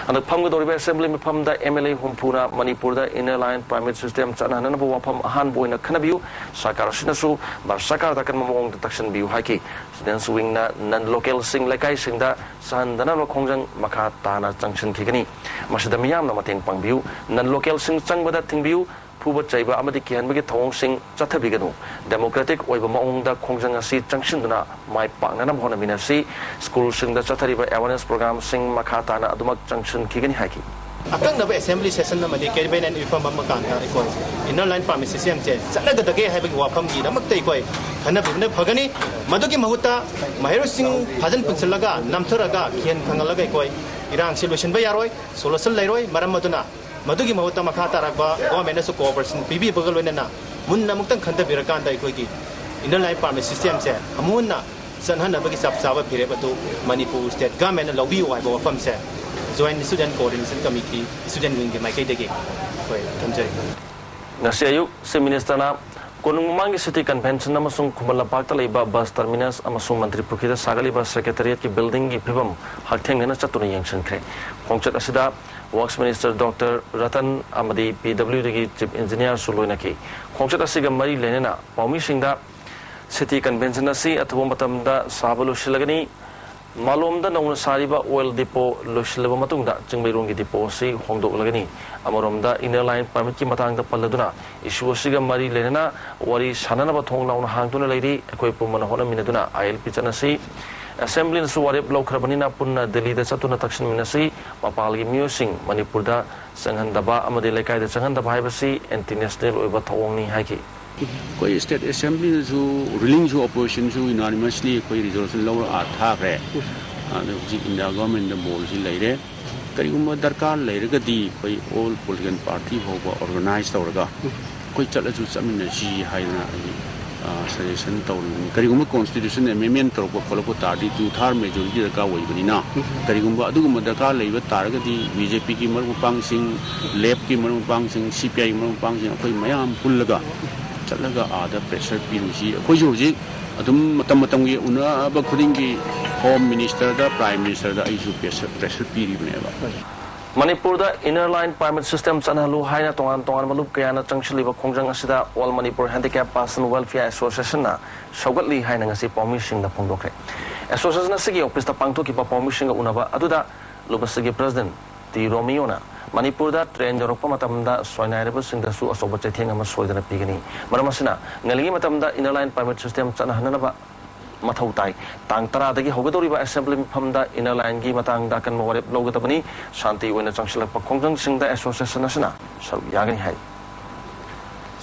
ꯍꯟꯗꯛ ꯐꯝꯒꯗꯧꯔꯤꯕ assembly ꯃꯤꯐꯝꯗ MLA ꯍꯨꯝꯐꯨꯅ ꯃꯅꯤꯄꯨꯔꯗ Inner Line Permit System ꯆꯠꯅꯍꯟꯅꯕ ꯋꯥꯐꯝ ꯑꯍꯥꯟꯕ ꯑꯣꯏꯅ ꯈꯟꯅꯕꯤꯌꯨ꯫ ꯁꯔꯀꯥꯔ ꯑꯁꯤꯅꯁꯨ ꯚꯥꯔꯠ ꯁꯔꯀꯥꯔꯗ ꯑꯀꯟꯕ ꯃꯑꯣꯡꯗ ꯇꯛꯁꯤꯟꯕꯤꯌꯨ ꯍꯥꯏꯈꯤ꯫ Students Wingꯅ non localꯁꯤꯡ ꯂꯩꯀꯥꯏꯁꯤꯡꯗ ꯆꯪꯍꯟꯗꯅꯕ ꯈꯣꯡꯖꯪ ꯃꯈꯥ ꯇꯥꯅ ꯆꯪꯁꯤꯟꯈꯤꯒꯅꯤ꯫ ꯃꯁꯤꯗ ꯃꯤꯌꯥꯝꯅ ꯃꯇꯦꯡ ꯄꯥꯡꯕꯤꯌꯨ꯫ Non localꯁꯤꯡ ꯆꯪꯕꯗ ꯊꯤꯡꯕꯤꯌꯨ꯫ ꯐꯨꯕ ꯆꯩꯕ ꯑꯃꯗꯤ ꯀꯤꯍꯟꯕꯒꯤ ꯊꯧꯑꯣꯡꯁꯤꯡ ꯆꯠꯊꯕꯤꯒꯅꯨ꯫ Democratic ꯑꯣꯏꯕ ꯃꯑꯣꯡꯗ ꯈꯣꯡꯖꯪ ꯑꯁꯤ ꯆꯪꯁꯤꯟꯗꯨꯅ ꯃꯥꯏ ꯄꯥꯛꯅꯅꯕ ꯍꯣꯠꯅꯃꯤꯟꯅꯁꯤ꯫ Schoolꯁꯤꯡꯗ ꯆꯠꯊꯔꯤꯕ awareness programꯁꯤꯡ ꯃꯈꯥ ꯇꯥꯅ ꯑꯗꯨꯃꯛ ꯆꯪꯁꯤꯟꯈꯤꯒꯅꯤ ꯍꯥꯏꯈꯤ꯫ ꯑꯀꯛꯅꯕ assembly session ꯑꯃꯗꯤ cabinet ꯃꯤꯐꯝ ꯑꯃ ꯀꯥꯟꯗ ꯑꯩꯈꯣꯏ Inner Line Permit Systemꯁꯦ ꯆꯠꯅꯒꯗꯒꯦ ꯍꯥꯏꯕꯒꯤ ꯋꯥꯐꯝꯒꯤꯗꯃꯛꯇ ꯑꯩꯈꯣꯏ ꯈꯟꯅꯕꯤꯕꯅ ꯐꯒꯅꯤ꯫ ꯃꯗꯨꯒꯤ ꯃꯍꯨꯠꯇ ꯃꯍꯩꯔꯣꯏꯁꯤꯡ ꯐꯥꯖꯤꯟ ꯄꯨꯟꯁꯤꯜꯂꯒ ꯅꯝꯊꯔꯒ ꯀꯤꯍꯟ ꯈꯪꯍꯜꯂꯒ ꯑꯩꯈꯣꯏ ꯏꯔꯥꯡꯁꯤ ꯂꯣꯏꯁꯤꯟꯕ ꯌꯥꯔꯣꯏ, solution ꯂꯩꯔꯣꯏ꯫ ꯃꯔꯝ ꯑꯗꯨꯅ ꯃꯗꯨꯒꯤ ꯃꯍꯨꯠꯇ ꯃꯈꯥ ꯇꯥꯔꯛꯄ governmentꯅꯁꯨ cooperation ꯄꯤꯕꯤꯕꯒ ꯂꯣꯏꯅꯅ ꯃꯨꯟꯅ ꯑꯃꯨꯛꯇꯪ ꯈꯟꯊꯕꯤꯔꯀꯥꯟꯗ ꯑꯩꯈꯣꯏꯒꯤ Inner Line Permit Systemꯁꯦ ꯑꯃꯨꯛ ꯍꯟꯅ ꯆꯠꯍꯟꯅꯕꯒꯤ ꯆꯞ ꯆꯥꯕ ꯐꯤꯔꯦꯞ ꯑꯗꯨ ꯃꯅꯤꯄꯨꯔ state governmentꯅ ꯂꯧꯕꯤꯌꯨ ꯍꯥꯏꯕ ꯋꯥꯐꯝꯁꯦ Joint Student Coordination Committee, Student Wingꯒꯤ ꯃꯥꯏꯀꯩꯗꯒꯤ ꯑꯩꯈꯣꯏ ꯊꯝꯖꯔꯤ꯫ ꯉꯁꯤ ꯑꯌꯨꯛ Chief Ministerꯅ ꯀꯣꯅꯨꯡ ꯃꯃꯥꯡꯒꯤ City Convention ꯑꯃꯁꯨꯡ ꯈꯨꯃꯟ ꯂꯝꯄꯥꯛꯇ ꯂꯩꯕ Bus Terminus ꯑꯃꯁꯨꯡ ꯃꯟꯇ꯭ꯔꯤ ꯄꯨꯈ꯭ꯔꯤꯗ ꯁꯥꯒꯠꯂꯤꯕ Secretariatꯀꯤ buildingꯒꯤ ꯐꯤꯕꯝ ꯍꯛꯊꯦꯡꯅꯅ ꯆꯠꯇꯨꯅ ꯌꯦꯡꯁꯤꯟꯈ꯭ꯔꯦ꯫ ꯈꯣꯡꯆꯠ ꯑꯁꯤꯗ Works Minister Doctor ꯔꯇꯟ ꯑꯃꯗꯤ PWDꯒꯤ Chief Engineerꯁꯨ ꯂꯣꯏꯅꯈꯤ꯫ ꯈꯣꯡꯆꯠ ꯑꯁꯤꯒ ꯃꯔꯤ ꯂꯩꯅꯅ ꯄꯥꯎꯃꯤꯁꯤꯡꯗ City Convention ꯑꯁꯤ ꯑꯊꯨꯕ ꯃꯇꯝꯗ ꯁꯥꯕ ꯂꯣꯏꯁꯤꯜꯂꯒꯅꯤ꯫ ꯃꯥꯂꯣꯝꯗ ꯅꯧꯅ ꯁꯥꯔꯤꯕ oil depot ꯂꯣꯏꯁꯤꯜꯂꯕ ꯃꯇꯨꯡꯗ ꯆꯤꯡꯃꯩꯔꯣꯡꯒꯤ depot ꯑꯁꯤ ꯍꯣꯡꯗꯣꯛꯂꯒꯅꯤ꯫ ꯑꯃꯔꯣꯝꯗ Inner Line Permitꯀꯤ ꯃꯇꯥꯡꯗ ꯄꯜꯂꯗꯨꯅ, issue ꯑꯁꯤꯒ ꯃꯔꯤ ꯂꯩꯅꯅ ꯋꯥꯔꯤ ꯁꯥꯅꯅꯕ ꯊꯣꯡ ꯂꯥꯎꯅ ꯍꯥꯡꯗꯨꯅ ꯂꯩꯔꯤ꯫ ꯑꯩꯈꯣꯏ ꯄꯨꯝꯕꯅ ꯍꯣꯠꯅꯃꯤꯟꯅꯗꯨꯅ ILP ꯆꯠꯅꯁꯤ꯫ Assemblyꯅꯁꯨ ꯋꯥꯔꯦꯞ ꯂꯧꯈ꯭ꯔꯕꯅꯤꯅ ꯄꯨꯟꯅ ꯗꯤꯜꯂꯤꯗ ꯆꯠꯇꯨꯅ ꯇꯛꯁꯤꯟꯃꯤꯟꯅꯁꯤ꯫ ꯃꯄꯥꯜꯒꯤ ꯃꯤꯑꯣꯏꯁꯤꯡ ꯃꯅꯤꯄꯨꯔꯗ ꯆꯪꯍꯟꯗꯕ ꯑꯃꯗꯤ ꯂꯩꯀꯥꯏꯗ ꯆꯪꯍꯟꯗꯕ ꯍꯥꯏꯕꯁꯤ anti national ꯑꯣꯏꯕ ꯊꯧꯑꯣꯡꯅꯤ ꯍꯥꯏꯈꯤ꯫ ꯑꯩꯈꯣꯏ State Assemblyꯅꯁꯨ, rulingꯁꯨ, oppositionꯁꯨ unanimously ꯑꯩꯈꯣꯏ resolution ꯂꯧꯔ ꯑꯥ ꯊꯥꯈ꯭ꯔꯦ꯫ ꯑꯗꯣ ꯍꯧꯖꯤꯛ India governmentꯗ ballꯁꯤ ꯂꯩꯔꯦ꯫ ꯀꯔꯤꯒꯨꯝꯕ ꯗꯔꯀꯥꯔ ꯂꯩꯔꯒꯗꯤ ꯑꯩꯈꯣꯏ all political party ꯐꯥꯎꯕ organize ꯇꯧꯔꯒ ꯑꯩꯈꯣꯏ ꯆꯠꯂꯁꯨ ꯆꯠꯃꯤꯟꯅꯁꯤ ꯍꯥꯏꯗꯅ ꯑꯩ, ꯑ, suggestion ꯇꯧꯔꯤꯕꯅꯤ꯫ ꯀꯔꯤꯒꯨꯝꯕ constitution amendment ꯇꯧꯔꯛꯄ ꯈꯣꯠꯂꯛꯄ ꯇꯥꯔꯗꯤ two third majority ꯗꯔꯀꯥꯔ ꯑꯣꯏꯕꯅꯤꯅ, ꯀꯔꯤꯒꯨꯝꯕ ꯑꯗꯨꯒꯨꯝꯕ ꯗꯔꯀꯥꯔ ꯂꯩꯕ ꯇꯥꯔꯒꯗꯤ BJPꯒꯤ ꯃꯔꯨꯞ ꯃꯄꯥꯡꯁꯤꯡ, leftꯀꯤ ꯃꯔꯨꯞ ꯃꯄꯥꯡꯁꯤꯡ, CPIꯒꯤ ꯃꯔꯨꯞ ꯃꯄꯥꯡꯁꯤꯡ, ꯑꯩꯈꯣꯏ ꯃꯌꯥꯝ ꯄꯨꯜꯂꯒ ꯆꯠꯂꯒ ꯑꯥꯗ pressure ꯄꯤꯔꯨꯁꯤ꯫ ꯑꯩꯈꯣꯏꯁꯨ ꯍꯧꯖꯤꯛ ꯑꯗꯨꯝ ꯃꯇꯝ ꯃꯇꯝꯒꯤ ꯎꯅꯕ ꯈꯨꯗꯤꯡꯒꯤ Home Ministerꯗ, Prime Ministerꯗ ꯑꯩꯁꯨ pressure, pressure ꯄꯤꯔꯤꯕꯅꯦꯕ꯫ ꯃꯅꯤꯄꯨꯔꯗ Inner Line Permit System ꯆꯠꯅꯍꯜꯂꯨ ꯍꯥꯏꯅ ꯇꯣꯉꯥꯟ ꯇꯣꯉꯥꯟꯕ ꯂꯨꯞ ꯀꯌꯥꯅ ꯆꯪꯁꯤꯜꯂꯤꯕ ꯈꯣꯡꯖꯪ ꯑꯁꯤꯗ All Manipur Handicap Person Welfare Associationꯅ ꯁꯧꯒꯠꯂꯤ ꯍꯥꯏꯅ ꯉꯁꯤ ꯄꯥꯎꯃꯤꯁꯤꯡꯗ ꯐꯣꯡꯗꯣꯛꯈ꯭ꯔꯦ꯫ Association ꯑꯁꯤꯒꯤ officeꯇ ꯄꯥꯡꯊꯣꯛꯈꯤꯕ ꯄꯥꯎꯃꯤꯁꯤꯡꯒ ꯎꯅꯕ ꯑꯗꯨꯗ ꯂꯨꯞ ꯑꯁꯤꯒꯤ president ꯇꯤ ꯔꯣꯃꯤꯌꯣꯅ ꯃꯅꯤꯄꯨꯔꯗ train ꯌꯧꯔꯛꯄ ꯃꯇꯝꯗ ꯁꯣꯏꯅꯥꯏꯔꯕꯁꯤꯡꯗꯁꯨ ꯑꯆꯧꯕ ꯆꯩꯊꯦꯡ ꯑꯃ ꯁꯣꯏꯗꯅ ꯄꯤꯒꯅꯤ꯫ ꯃꯔꯝ ꯑꯁꯤꯅ ꯉꯜꯂꯤꯉꯩ ꯃꯇꯝꯗ Inner Line Permit System ꯆꯠꯅꯍꯟꯅꯅꯕ ꯃꯊꯧ ꯇꯥꯏ꯫ ꯇꯥꯡ ꯇꯔꯥꯗꯒꯤ ꯍꯧꯒꯗꯧꯔꯤꯕ Assembly ꯃꯤꯐꯝꯗ Inner Lineꯒꯤ ꯃꯇꯥꯡꯗ ꯑꯀꯟꯕ ꯋꯥꯔꯦꯞ ꯂꯧꯒꯗꯕꯅꯤ꯫ ꯁꯥꯟꯇꯤ ꯑꯣꯏꯅ ꯆꯪꯁꯤꯜꯂꯛꯄ ꯈꯣꯡꯖꯪꯁꯤꯡꯗ Association ꯑꯁꯤꯅ ꯁꯔꯨꯛ ꯌꯥꯒꯅꯤ ꯍꯥꯏ꯫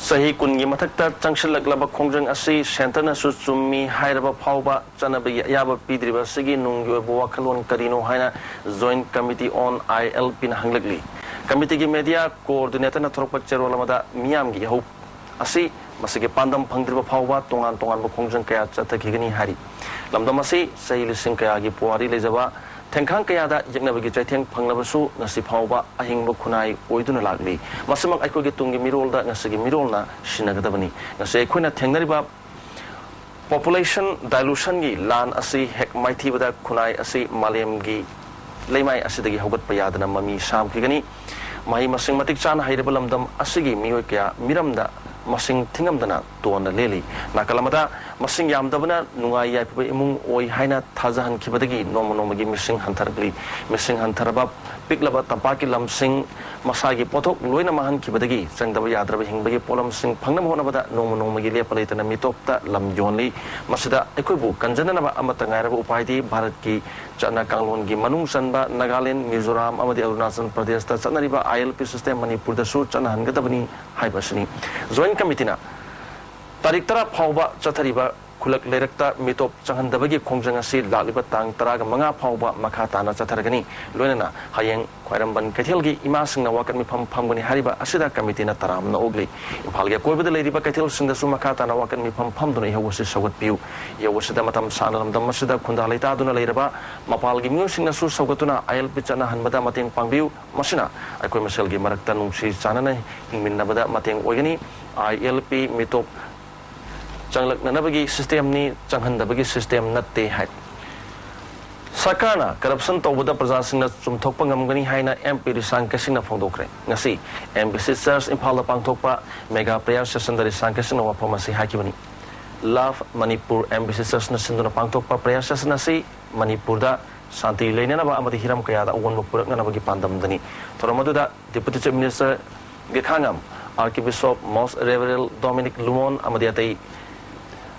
ꯆꯍꯤ ꯀꯨꯟꯒꯤ ꯃꯊꯛꯇ ꯆꯪꯁꯤꯜꯂꯛꯂꯕ ꯈꯣꯡꯖꯪ ꯑꯁꯤ centreꯅꯁꯨ ꯆꯨꯝꯃꯤ ꯍꯥꯏꯔꯕ ꯐꯥꯎꯕ ꯆꯠꯅꯕꯒꯤ ꯑꯌꯥꯕ ꯄꯤꯗ꯭ꯔꯤꯕ ꯑꯁꯤꯒꯤ ꯅꯨꯡꯒꯤ ꯑꯣꯏꯕ ꯋꯥꯈꯜꯂꯣꯟ ꯀꯔꯤꯅꯣ ꯍꯥꯏꯅ Joint Committee on ILPꯅ ꯍꯪꯂꯛꯂꯤ꯫ Committeeꯒꯤ media coordinatorꯅ ꯊꯣꯔꯛꯄ ꯆꯦꯔꯣꯜ ꯑꯃꯗ ꯃꯤꯌꯥꯝꯒꯤ ꯏꯍꯧ ꯑꯁꯤ ꯃꯁꯤꯒꯤ ꯄꯥꯟꯗꯝ ꯐꯪꯗ꯭ꯔꯤꯕ ꯐꯥꯎꯕ ꯇꯣꯉꯥꯟ ꯇꯣꯉꯥꯟꯕ ꯈꯣꯡꯖꯪ ꯀꯌꯥ ꯆꯠꯊꯈꯤꯒꯅꯤ ꯍꯥꯏꯔꯤ꯫ ꯂꯝꯗꯝ ꯑꯁꯤ ꯆꯍꯤ ꯂꯤꯁꯤꯡ ꯀꯌꯥꯒꯤ ꯄꯨꯋꯥꯔꯤ ꯂꯩꯖꯕ ꯊꯦꯡꯈꯥꯡ ꯀꯌꯥꯗ ꯌꯦꯛꯅꯕꯒꯤ ꯆꯩꯊꯦꯡ ꯐꯪꯂꯕꯁꯨ, ꯉꯁꯤ ꯐꯥꯎꯕ ꯑꯍꯤꯡꯕ ꯈꯨꯟꯅꯥꯏ ꯑꯣꯏꯗꯨꯅ ꯂꯥꯛꯂꯤ꯫ ꯃꯁꯤꯃꯛ ꯑꯩꯈꯣꯏꯒꯤ ꯇꯨꯡꯒꯤ ꯃꯤꯔꯣꯜꯗ ꯉꯁꯤꯒꯤ ꯃꯤꯔꯣꯜꯅ ꯁꯤꯟꯅꯒꯗꯕꯅꯤ꯫ ꯉꯁꯤ ꯑꯩꯈꯣꯏꯅ ꯊꯦꯡꯅꯔꯤꯕ population dilution ꯒꯤ ꯂꯥꯟ ꯑꯁꯤ ꯍꯦꯛ ꯃꯥꯏꯊꯤꯕꯗ ꯈꯨꯟꯅꯥꯏ ꯑꯁꯤ ꯃꯥꯂꯦꯝꯒꯤ ꯂꯩꯃꯥꯏ ꯑꯁꯤꯗꯒꯤ ꯍꯧꯒꯠꯄ ꯌꯥꯗꯅ ꯃꯃꯤ ꯁꯥꯝꯈꯤꯒꯅꯤ꯫ ꯃꯍꯩ ꯃꯁꯤꯡ ꯃꯇꯤꯛ ꯆꯥꯅ ꯍꯩꯔꯕ ꯂꯝꯗꯝ ꯑꯁꯤꯒꯤ ꯃꯤꯑꯣꯏ ꯀꯌꯥ ꯃꯤꯔꯝꯗ ꯃꯁꯤꯡ ꯊꯤꯉꯝꯗꯅ ꯇꯣꯟꯅ ꯂꯦꯜꯂꯤ꯫ ꯅꯥꯀꯜ ꯑꯃꯗ ꯃꯁꯤꯡ ꯌꯥꯝꯗꯕꯅ ꯅꯨꯡꯉꯥꯏ ꯌꯥꯏꯐꯕ ꯏꯃꯨꯡ ꯑꯣꯏ ꯍꯥꯏꯅ ꯊꯥꯖꯍꯟꯈꯤꯕꯗꯒꯤ ꯅꯣꯡꯃ ꯅꯣꯡꯃꯒꯤ ꯃꯤꯁꯤꯡ ꯍꯟꯊꯔꯛꯂꯤ꯫ ꯃꯤꯁꯤꯡ ꯍꯟꯊꯔꯕ ꯄꯤꯛꯂꯕ ꯇꯝꯄꯥꯛꯀꯤ ꯂꯝꯁꯤꯡ ꯃꯁꯥꯒꯤ ꯄꯣꯠꯊꯣꯛ ꯂꯣꯏꯅ ꯃꯥꯡꯍꯟꯈꯤꯕꯗꯒꯤ ꯆꯪꯗꯕ ꯌꯥꯗ꯭ꯔꯕ ꯍꯤꯡꯕꯒꯤ ꯄꯣꯠꯂꯝꯁꯤꯡ ꯐꯪꯅꯕ ꯍꯣꯠꯅꯕꯗ ꯅꯣꯡꯃ ꯅꯣꯡꯃꯒꯤ ꯂꯦꯞꯄ ꯂꯩꯇꯅ ꯃꯤꯇꯣꯞꯇ ꯂꯝ ꯌꯣꯟꯂꯤ꯫ ꯃꯁꯤꯗ ꯑꯩꯈꯣꯏꯕꯨ ꯀꯟꯖꯅꯅꯕ ꯑꯃꯠꯇ ꯉꯥꯏꯔꯕ ꯎꯄꯥꯏꯗꯤ ꯚꯥꯔꯠꯀꯤ ꯆꯠꯅ ꯀꯥꯡꯂꯣꯟꯒꯤ ꯃꯅꯨꯡ ꯆꯟꯕ ꯅꯥꯒꯥꯂꯦꯟ, ꯃꯤꯖꯣꯔꯥꯝ ꯑꯃꯗꯤ ꯑꯔꯨꯅꯥꯆꯜ ꯄ꯭ꯔꯗꯦꯁꯇ ꯆꯠꯅꯔꯤꯕ ILP system ꯃꯅꯤꯄꯨꯔꯗꯁꯨ ꯆꯠꯅꯍꯟꯒꯗꯕꯅꯤ ꯍꯥꯏꯕ ꯑꯁꯤꯅꯤ꯫ Joint Committeeꯅ ꯇꯥꯔꯤꯛ ꯇꯔꯥ ꯐꯥꯎꯕ ꯆꯠꯊꯔꯤꯕ ꯈꯨꯜꯂꯛ ꯂꯩꯔꯛꯇ ꯃꯤꯇꯣꯞ ꯆꯪꯍꯟꯗꯕꯒꯤ ꯈꯣꯡꯖꯪ ꯑꯁꯤ ꯂꯥꯛꯂꯤꯕ ꯇꯥꯡ ꯇꯔꯥꯒ ꯃꯉꯥ ꯐꯥꯎꯕ ꯃꯈꯥ ꯇꯥꯅ ꯆꯠꯊꯔꯒꯅꯤ꯫ ꯂꯣꯏꯅꯅ ꯍꯌꯦꯡ ꯈ꯭ꯋꯥꯏꯔꯝꯕꯟ ꯀꯩꯊꯦꯜꯒꯤ ꯏꯃꯥꯁꯤꯡꯅ ꯋꯥꯀꯠ ꯃꯤꯐꯝ ꯐꯝꯒꯅꯤ ꯍꯥꯏꯔꯤꯕ ꯑꯁꯤꯗ ꯀꯃꯤꯇꯤꯅ ꯇꯔꯥꯝꯅ ꯑꯣꯛꯂꯤ꯫ ꯏꯝꯐꯥꯜꯒꯤ ꯑꯀꯣꯏꯕꯗ ꯂꯩꯔꯤꯕ ꯀꯩꯊꯦꯜꯁꯤꯡꯗꯁꯨ ꯃꯈꯥ ꯇꯥꯅ ꯋꯥꯀꯠ ꯃꯤꯐꯝ ꯐꯝꯗꯨꯅ ꯏꯍꯧ ꯑꯁꯤ ꯁꯧꯒꯠꯄꯤꯌꯨ꯫ ꯏꯍꯧ ꯑꯁꯤꯗ ꯃꯇꯝ ꯁꯥꯡꯅ ꯂꯝꯗꯝ ꯑꯁꯤꯗ ꯈꯨꯟꯗꯥ ꯂꯩꯇꯥꯗꯨꯅ ꯂꯩꯔꯕ ꯃꯄꯥꯜꯒꯤ ꯃꯤꯑꯣꯏꯁꯤꯡꯅꯁꯨ ꯁꯧꯒꯠꯇꯨꯅ ILP ꯆꯠꯅꯍꯟꯕꯗ ꯃꯇꯦꯡ ꯄꯥꯡꯕꯤꯌꯨ꯫ ꯃꯁꯤꯅ ꯑꯩꯈꯣꯏ ꯃꯁꯦꯜꯒꯤ ꯃꯔꯛꯇ ꯅꯨꯡꯁꯤ ꯆꯥꯟꯅꯅ ꯍꯤꯡꯃꯤꯟꯅꯕꯗ ꯃꯇꯦꯡ ꯑꯣꯏꯒꯅꯤ꯫ ILP ꯃꯤꯇꯣꯞ ꯆꯪꯂꯛꯅꯅꯕꯒꯤ systemꯅꯤ, ꯆꯪꯍꯟꯗꯕꯒꯤ system ꯅꯠꯇꯦ ꯍꯥꯏ꯫ ꯁꯔꯀꯥꯔꯅ corruption ꯇꯧꯕꯗ ꯄ꯭ꯔꯖꯥꯁꯤꯡꯅ ꯆꯨꯝꯊꯣꯛꯄ ꯉꯝꯒꯅꯤ ꯍꯥꯏꯅ MP ꯔꯤꯁꯥꯡ ꯀꯦꯁꯤꯡꯅ ꯐꯣꯡꯗꯣꯛꯈ꯭ꯔꯦ꯫ ꯉꯁꯤ MBC Church ꯏꯝꯐꯥꯜꯗ ꯄꯥꯡꯊꯣꯛꯄ mega prayer sessionꯗ ꯔꯤꯁꯥꯡ ꯀꯦꯁꯤꯡꯅ ꯋꯥꯐꯝ ꯑꯁꯤ ꯍꯥꯏꯈꯤꯕꯅꯤ꯫ Love Manipur MBC Churchꯅ ꯁꯤꯟꯗꯨꯅ ꯄꯥꯡꯊꯣꯛꯄ prayer session ꯑꯁꯤ ꯃꯅꯤꯄꯨꯔꯗ ꯁꯥꯟꯇꯤ ꯂꯩꯅꯅꯕ ꯑꯃꯗꯤ ꯍꯤꯔꯝ ꯀꯌꯥꯗ ꯑꯑꯣꯟꯕ ꯄꯨꯔꯛꯅꯅꯕꯒꯤ ꯄꯥꯟꯗꯝꯗꯅꯤ꯫ ꯊꯧꯔꯝ ꯑꯗꯨꯗ Deputy Chief Minister ꯒꯦꯈꯥꯉꯝ, Archbishop Most Reverend Dominic Lumon ꯑꯃꯗꯤ ꯑꯇꯩ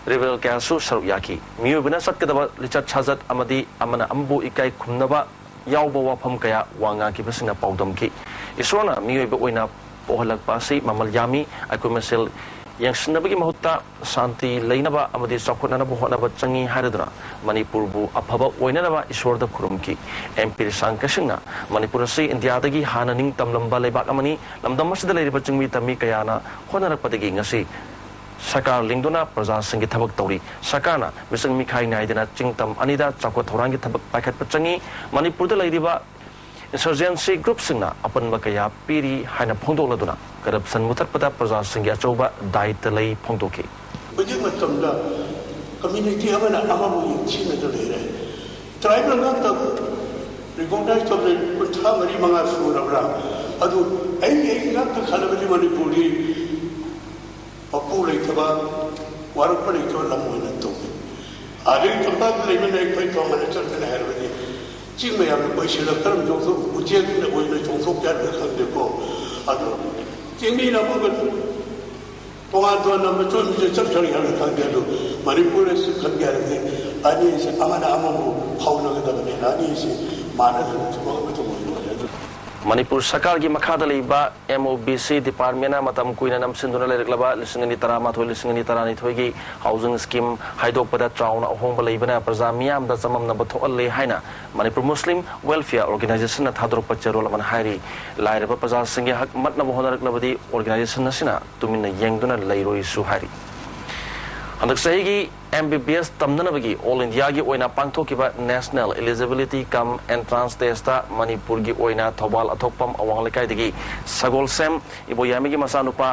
Reverend ꯀꯌꯥꯁꯨ ꯁꯔꯨꯛ ꯌꯥꯈꯤ꯫ ꯃꯤꯑꯣꯏꯕꯅ ꯆꯠꯀꯗꯕ ꯂꯤꯆꯠ ꯁꯥꯖꯠ ꯑꯃꯗꯤ ꯑꯃꯅ ꯑꯃꯕꯨ ꯏꯀꯥꯏ ꯈꯨꯝꯅꯕ ꯌꯥꯎꯕ ꯋꯥꯐꯝ ꯀꯌꯥ ꯋꯥ ꯉꯥꯡꯈꯤꯕꯁꯤꯡꯅ ꯄꯥꯎꯗꯝꯈꯤ꯫ ꯏꯁꯣꯔꯅ ꯃꯤꯑꯣꯏꯕ ꯑꯣꯏꯅ ꯄꯣꯛꯍꯜꯂꯛꯄ ꯑꯁꯤ ꯃꯃꯜ ꯌꯥꯝꯃꯤ꯫ ꯑꯩꯈꯣꯏ ꯃꯁꯦꯜ ꯌꯦꯡꯁꯤꯟꯅꯕꯒꯤ ꯃꯍꯨꯠꯇ ꯁꯥꯟꯇꯤ ꯂꯩꯅꯕ ꯑꯃꯗꯤ ꯆꯥꯎꯈꯠꯅꯅꯕ ꯍꯣꯠꯅꯕ ꯆꯪꯏ ꯍꯥꯏꯔꯗꯨꯅ ꯃꯅꯤꯄꯨꯔꯕꯨ ꯑꯐꯕ ꯑꯣꯏꯅꯅꯕ ꯏꯁꯣꯔꯗ ꯈꯨꯔꯨꯝꯈꯤ꯫ MP ꯔꯤꯁꯥꯡ ꯀꯦꯁꯤꯡꯅ ꯃꯅꯤꯄꯨꯔ ꯑꯁꯤ ꯏꯟꯗꯤꯌꯥꯗꯒꯤ ꯍꯥꯟꯅ ꯅꯤꯡꯇꯝꯂꯝꯕ ꯂꯩꯕꯥꯛ ꯑꯃꯅꯤ꯫ ꯂꯝꯗꯝ ꯑꯁꯤꯗ ꯂꯩꯔꯤꯕ ꯆꯤꯡꯃꯤ ꯇꯝꯃꯤ ꯀꯌꯥꯅ ꯍꯣꯠꯅꯔꯛꯄꯗꯒꯤ ꯉꯁꯤ ꯁꯔꯀꯥꯔ ꯂꯤꯡꯗꯨꯅ ꯄ꯭ꯔꯖꯥꯁꯤꯡꯒꯤ ꯊꯕꯛ ꯇꯧꯔꯤ꯫ ꯁꯔꯀꯥꯔꯅ ꯃꯤꯆꯪ ꯃꯤꯈꯥꯏ ꯅꯥꯏꯗꯅ ꯆꯤꯡ ꯇꯝ ꯑꯅꯤꯗ ꯆꯥꯎꯈꯠ ꯊꯧꯔꯥꯡꯒꯤ ꯊꯕꯛ ꯄꯥꯏꯈꯠꯄ ꯆꯪꯏ꯫ ꯃꯅꯤꯄꯨꯔꯗ ꯂꯩꯔꯤꯕ insurgency groupꯁꯤꯡꯅ ꯑꯄꯟꯕ ꯀꯌꯥ ꯄꯤꯔꯤ ꯍꯥꯏꯅ ꯐꯣꯡꯗꯣꯛꯂꯗꯨꯅ corruption ꯃꯨꯊꯠꯄꯗ ꯄ꯭ꯔꯖꯥꯁꯤꯡꯒꯤ ꯑꯆꯧꯕ ꯗꯥꯏꯇ ꯂꯩ ꯐꯣꯡꯗꯣꯛꯈꯤ꯫ ꯍꯧꯖꯤꯛ ꯃꯇꯝꯗ community ꯑꯃꯅ ꯑꯃꯕꯨ ꯌꯦꯡꯊꯤꯅꯗ ꯂꯩꯔꯦ꯫ Tribal ꯉꯥꯛꯇ recognize ꯇꯧꯔꯦ, ꯀꯨꯟꯊ꯭ꯔꯥ ꯃꯔꯤ ꯃꯉꯥ ꯁꯨꯔꯕ꯭ꯔꯥ? ꯑꯗꯨ ꯑꯩ, ꯑꯩ ꯉꯥꯛꯇ ꯈꯜꯂꯕꯗꯤ ꯃꯅꯤꯄꯨꯔꯗꯤ ꯃꯄꯨ ꯂꯩꯇꯕ, ꯋꯥꯔꯛꯄ ꯂꯩꯇꯕ ꯂꯝ ꯑꯣꯏꯅ ꯇꯧꯏ꯫ ꯑꯗꯒꯤ ꯇꯝꯄꯥꯛꯇ ꯂꯩꯕꯅ ꯑꯩꯈꯣꯏ ꯇꯣꯉꯥꯟꯅ ꯆꯠꯀꯅꯤ ꯍꯥꯏꯔꯕꯗꯤ ꯆꯤꯡ ꯃꯌꯥꯝꯅ ꯀꯣꯏꯁꯤꯜꯂꯛꯇꯅ ꯆꯣꯡꯊꯣꯛ-, ꯎꯆꯦꯛꯅ ꯑꯣꯏꯅ ꯆꯣꯡꯊꯣꯛꯀꯦ ꯍꯥꯏꯕꯗꯤ ꯈꯪꯗꯦꯀꯣ꯫ ꯑꯗꯣ ꯆꯤꯡꯃꯤꯅ ꯑꯃꯨꯛꯀ ꯇꯣꯉꯥꯟ ꯇꯣꯉꯥꯟꯅ ꯃꯆꯣꯏ ꯃꯆꯣꯏ ꯆꯠꯈ꯭ꯔꯒꯦ ꯍꯥꯏꯕꯗꯤ ꯈꯪꯗꯦ꯫ ꯑꯗꯣ ꯃꯅꯤꯄꯨꯔ ꯑꯁꯤ ꯈꯟꯒꯦ ꯍꯥꯏꯔꯗꯤ ꯑꯅꯤꯁꯤ ꯑꯃꯅ ꯑꯃꯕꯨ ꯐꯥꯎꯅꯒꯗꯕꯅꯤꯅ ꯑꯅꯤꯁꯤ ꯃꯥꯟꯅꯗꯅ ꯊꯕꯛ ꯑꯃꯇ ꯑꯣꯏꯔꯣꯏ꯫ ꯑꯗꯨ ꯃꯅꯤꯄꯨꯔ ꯁꯔꯀꯥꯔꯒꯤ ꯃꯈꯥꯗ ꯂꯩꯕ MOBC departmentꯅ ꯃꯇꯝ ꯀꯨꯏꯅ ꯅꯝꯁꯤꯟꯗꯨꯅ ꯂꯩꯔꯛꯂꯕ ꯂꯤꯁꯤꯡ ꯑꯅꯤ ꯇꯔꯥꯃꯥꯊꯣꯏ, ꯂꯤꯁꯤꯡ ꯑꯅꯤ ꯇꯔꯥꯅꯤꯊꯣꯏꯒꯤ housing scheme ꯍꯥꯏꯗꯣꯛꯄꯗ ꯆꯥꯎꯅ ꯑꯍꯣꯡꯕ ꯂꯩꯕꯅ ꯄ꯭ꯔꯖꯥ ꯃꯤꯌꯥꯝꯗ ꯆꯃꯝꯅꯕ ꯊꯣꯛꯍꯜꯂꯦ ꯍꯥꯏꯅ ꯃꯅꯤꯄꯨꯔ ꯃꯨꯁꯂꯤꯝ Welfare Organizationꯅ ꯊꯥꯗꯣꯔꯛꯄ ꯆꯦꯔꯣꯜ ꯑꯃꯅ ꯍꯥꯏꯔꯤ꯫ ꯂꯥꯏꯔꯕ ꯄ꯭ꯔꯖꯥꯁꯤꯡꯒꯤ ꯍꯛ ꯃꯠꯅꯕ ꯍꯣꯠꯅꯔꯛꯂꯕꯗꯤ organization ꯑꯁꯤꯅ ꯇꯨꯃꯤꯟꯅ ꯌꯦꯡꯗꯨꯅ ꯂꯩꯔꯣꯏꯁꯨ ꯍꯥꯏꯔꯤ꯫ ꯍꯟꯗꯛ ꯆꯍꯤꯒꯤ MBBS ꯇꯝꯅꯅꯕꯒꯤ All Indiaꯒꯤ ꯑꯣꯏꯅ ꯄꯥꯡꯊꯣꯛꯈꯤꯕ National Eligibility cum Entrance Testꯇ ꯃꯅꯤꯄꯨꯔꯒꯤ ꯑꯣꯏꯅ ꯊꯧꯕꯥꯜ ꯑꯊꯣꯛꯄꯝ ꯑꯋꯥꯡ ꯂꯩꯀꯥꯏꯗꯒꯤ ꯁꯒꯣꯜꯁꯦꯝ ꯏꯕꯣꯌꯥꯏꯃꯒꯤ ꯃꯆꯥꯅꯨꯄꯥ